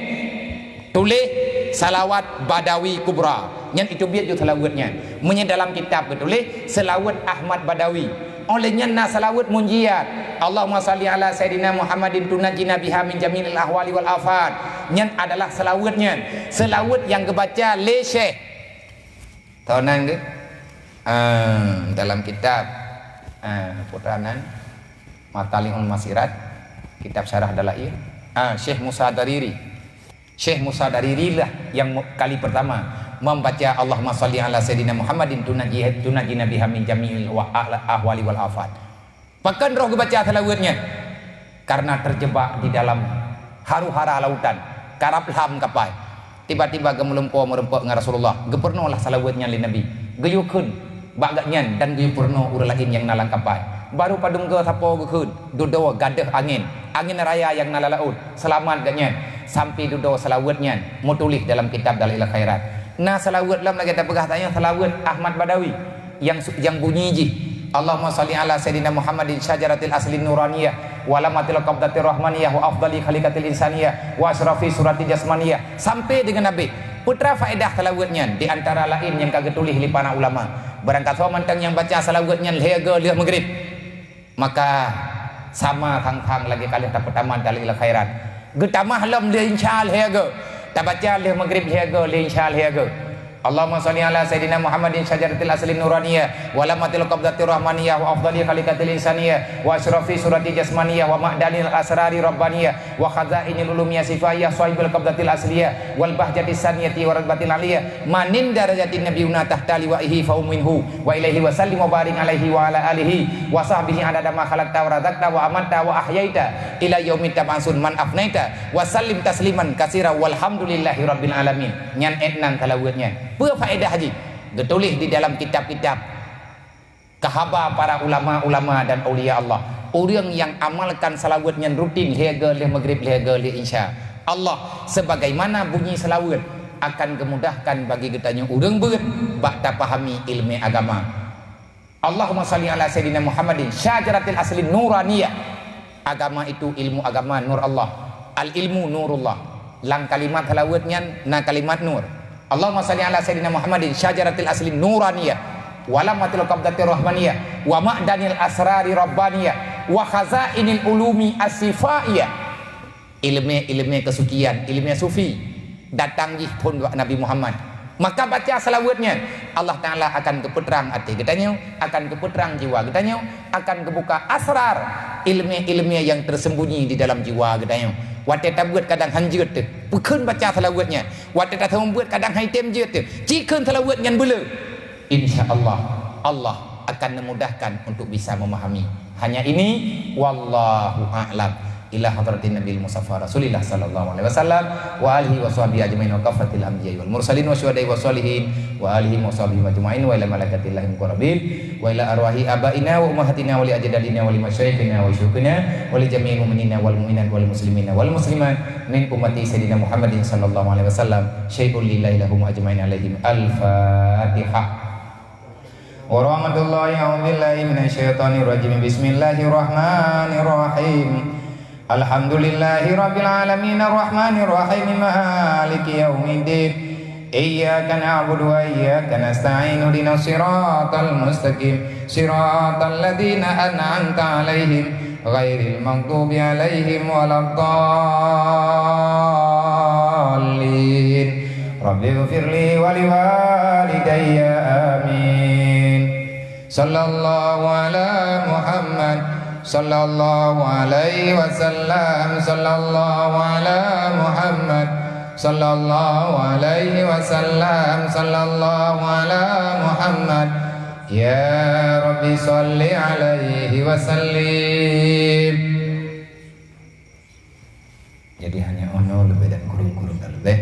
tuléh Salawat Badawi Kubra. Nyan itu biet ju salawat nyan. Meunyoe dalam kitab geutuléh Salawat Ahmad Badawi. Oleh nyan na salawat munjiat. Allahumma salli ala Sayyidina Muhammadin tunajjina biha min jami'il ahwali wal afat. Nyan adalah salawat nyan. Salawat nyang geubaca lé Syekh. Tahu nan ke? Ah, dalam kitab, ah, putra nan, Matali'ul Masirat, kitab Syarah Dalail, ah, Syekh Musa Dariri. Syekh Musa Dariri lah yang mu-, kali pertama membaca Allahumma salli ala Sayyidina Muhammadin tunaji-, tunajjina biha min jami'il wa-, ahla-, ahwali wal afat. Pakon roh geubaca salawat nyan? Karena terjebak di dalam haru-hara lautan, karab lham kapai. Tiba-tiba geumeulumpoe meureumpok ngon Rasulullah, geupeurunoe lah salawat nyan lé Nabi. Geuyue kheun bak gobnyan dan geuyue peurunoe ureuëng laén nyang na lam kapai. Baru padum goe sapoe geukheun, dudoe gadôh angén, angén raya nyang na lam laôt, seulamat gobnyan. Sampai dudoe salawat nyan meutuléh dalam kitab Dalail Khairat. Na salawat lom lagée tapeugah tanyoe salawat Ahmad Badawi. Nyang su-, nyang bunyi jih, Allahumma salli ala Sayyidina Muhammadin syajaratil asli nuraniyah, wa lamatil qabdatir rahmaniyah, wa afdali khaliqatil insaniyah, wa asyrafi surati jasmaniyah, sampai deungon habéh. Peue teuma faedah salawat nyan? Di antara laén nyang ka geutuléh lé para ulama, barangkasoe mantong nyang baca salawat nyan lhée goe lheueh maghrib, maka sama sang-sang lagée ka lheueh tapeutama Dalail Khairat. Geutamah lom lheueh insya lhée goe. Tabaca lheueh maghrib lhée goe, lheueh insya lhée goe. Allahumma salli ala Sayyidina Muhammadin syajaratil asli nuraniyah, wa lamatil qabdatir rahmaniyah, wa afdali khaliqatil insaniyah, wa asyrafi surati jasmaniyah, wa ma'danil asrari rabbaniyah, wa khazainil ulumiyah sifahiyah, sahibul qabdatil asliyah, wal bahjatis saniyati wa ratbatil aliyah, manin darajatin nabiyuna tahta liwaihi fa minhu, wa ilaihi wa sallim wa barik alaihi wa ala alihi wa sahbihi adada ma khalaqta wa razaqta wa amatta wa ahyaita ila yaumit tab'atsun man afnaita, wa sallim tasliman katsira walhamdulillahi rabbil alamin. Nyan étnan salawat nyan. Peue faedah jih? Geutuléh di dalam kitab-kitab keu haba para ulama-ulama dan aulia Allah. Ureuëng nyang amalkan salawat nyan rutin lhée goe lheueh Maghrib, lhée goe lheueh Isya, Allah, sebagaimana bunyi salawat, akan geumudahkan bagi geutanyoe ureuëng beuet bak tapahami iéleumé agama. Allahumma shalli ala Sayyidina Muhammadin syajaratil asli nuraniyah. Agama itu ilmu agama, nur Allah. Al-ilmu nurullah. Lam kalimat salawat nyan na kalimat nur. Allahumma shalli ala Sayyidina Muhammadin syajaratil asli nuraniyah, wa lammatil qabdatir rahmaniyah, wa ma'danil asrari rabbaniyah, wa khazainil ulumi asifaiyah. Iéleumé-iéleumé keusucian, iéleumé sufi datang jih phon bak Nabi Muhammad. Maka baca salawat nyan, Allah Taala akan geupeutrang até geutanyoe, akan geupeutrang jiwa geutanyoe, akan geubuka asrar iéleumé-iéleumé nyang tersembunyi di dalam jiwa geutanyoe. Watée tabeuet kadang han jeuet teuh, peukheun baca salawat nyan. Watée taseumeubeuet kadang han item jeuet teuh, cikheun salawat nyan beuleu. Insya Allah, Allah akan memudahkan untuk bisa memahami. Hanya ini, wallahu a'lam. Ila hadratin Nabil Mustafa Rasulillah sallallahu alaihi wasallam wa alihi wa sahbihi ajmain wa kaffatil anbiya wal mursalin wa syuhada wa salihin wa alihi wa sahbihi ajmain wa ila malaikatillahil muqarrabin wa ila arwahi abaina wa ummahatina wa li ajdadina wa li masyayikhina wa syuyukhina wa li jami'il mu'minina wal mu'minat wal muslimina wal muslimat min ummati Sayyidina Muhammadin sallallahu alaihi wasallam syai'un lillahi lahum ajmain alaihim. Al-Fatihah. Warahmatullahi, a'udzubillahi minasyaitonirrajim. Bismillahirrahmanirrahim. Alhamdulillahi rabbil alamin, arrahmanirrahim, maliki yaumiddin. Iyyaka na'budu wa iyyaka nasta'in. Ihdinas siratal mustaqim. Siratal ladzina an'amta 'alaihim ghairil maghdubi 'alaihim waladdallin. Rabbighfirli wa liwalidayya. Amin. Sallallahu ala Muhammad, sallallahu alaihi wasallam, sallallahu ala Muhammad, sallallahu alaihi wasallam, sallallahu ala Muhammad. Ya Rabbi shalli alaihi wa sallim. Jadi hanya 'oh noe leubeh dan kureueng-kureueng ka leubeh.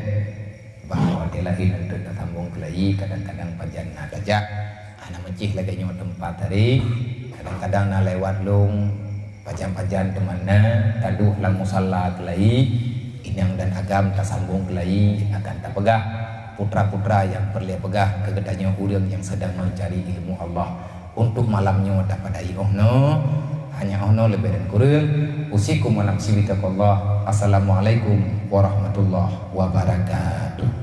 Bah watée laén eunteuk tasambong keulayi, kadang-kadang pajan na tajak, hana meucih lagée nyoe teumpat hari, kadang-kadang na lewat lôn, pajan-pajan teuma na, taduek lam musalla keulayi, inong dan agam tasambong keulayi akan tapeugah putra-putra nyang peureulée peugah keu geutanyoe ureuëng nyang sedang meucari ilmu Allah. Untuk malam nyoe tapadai 'oh noe, hanya 'oh noe leubeh dan kureueng. Usikum wa nafsi bitaqwallah. Assalamualaikum warahmatullahi wabarakatuh.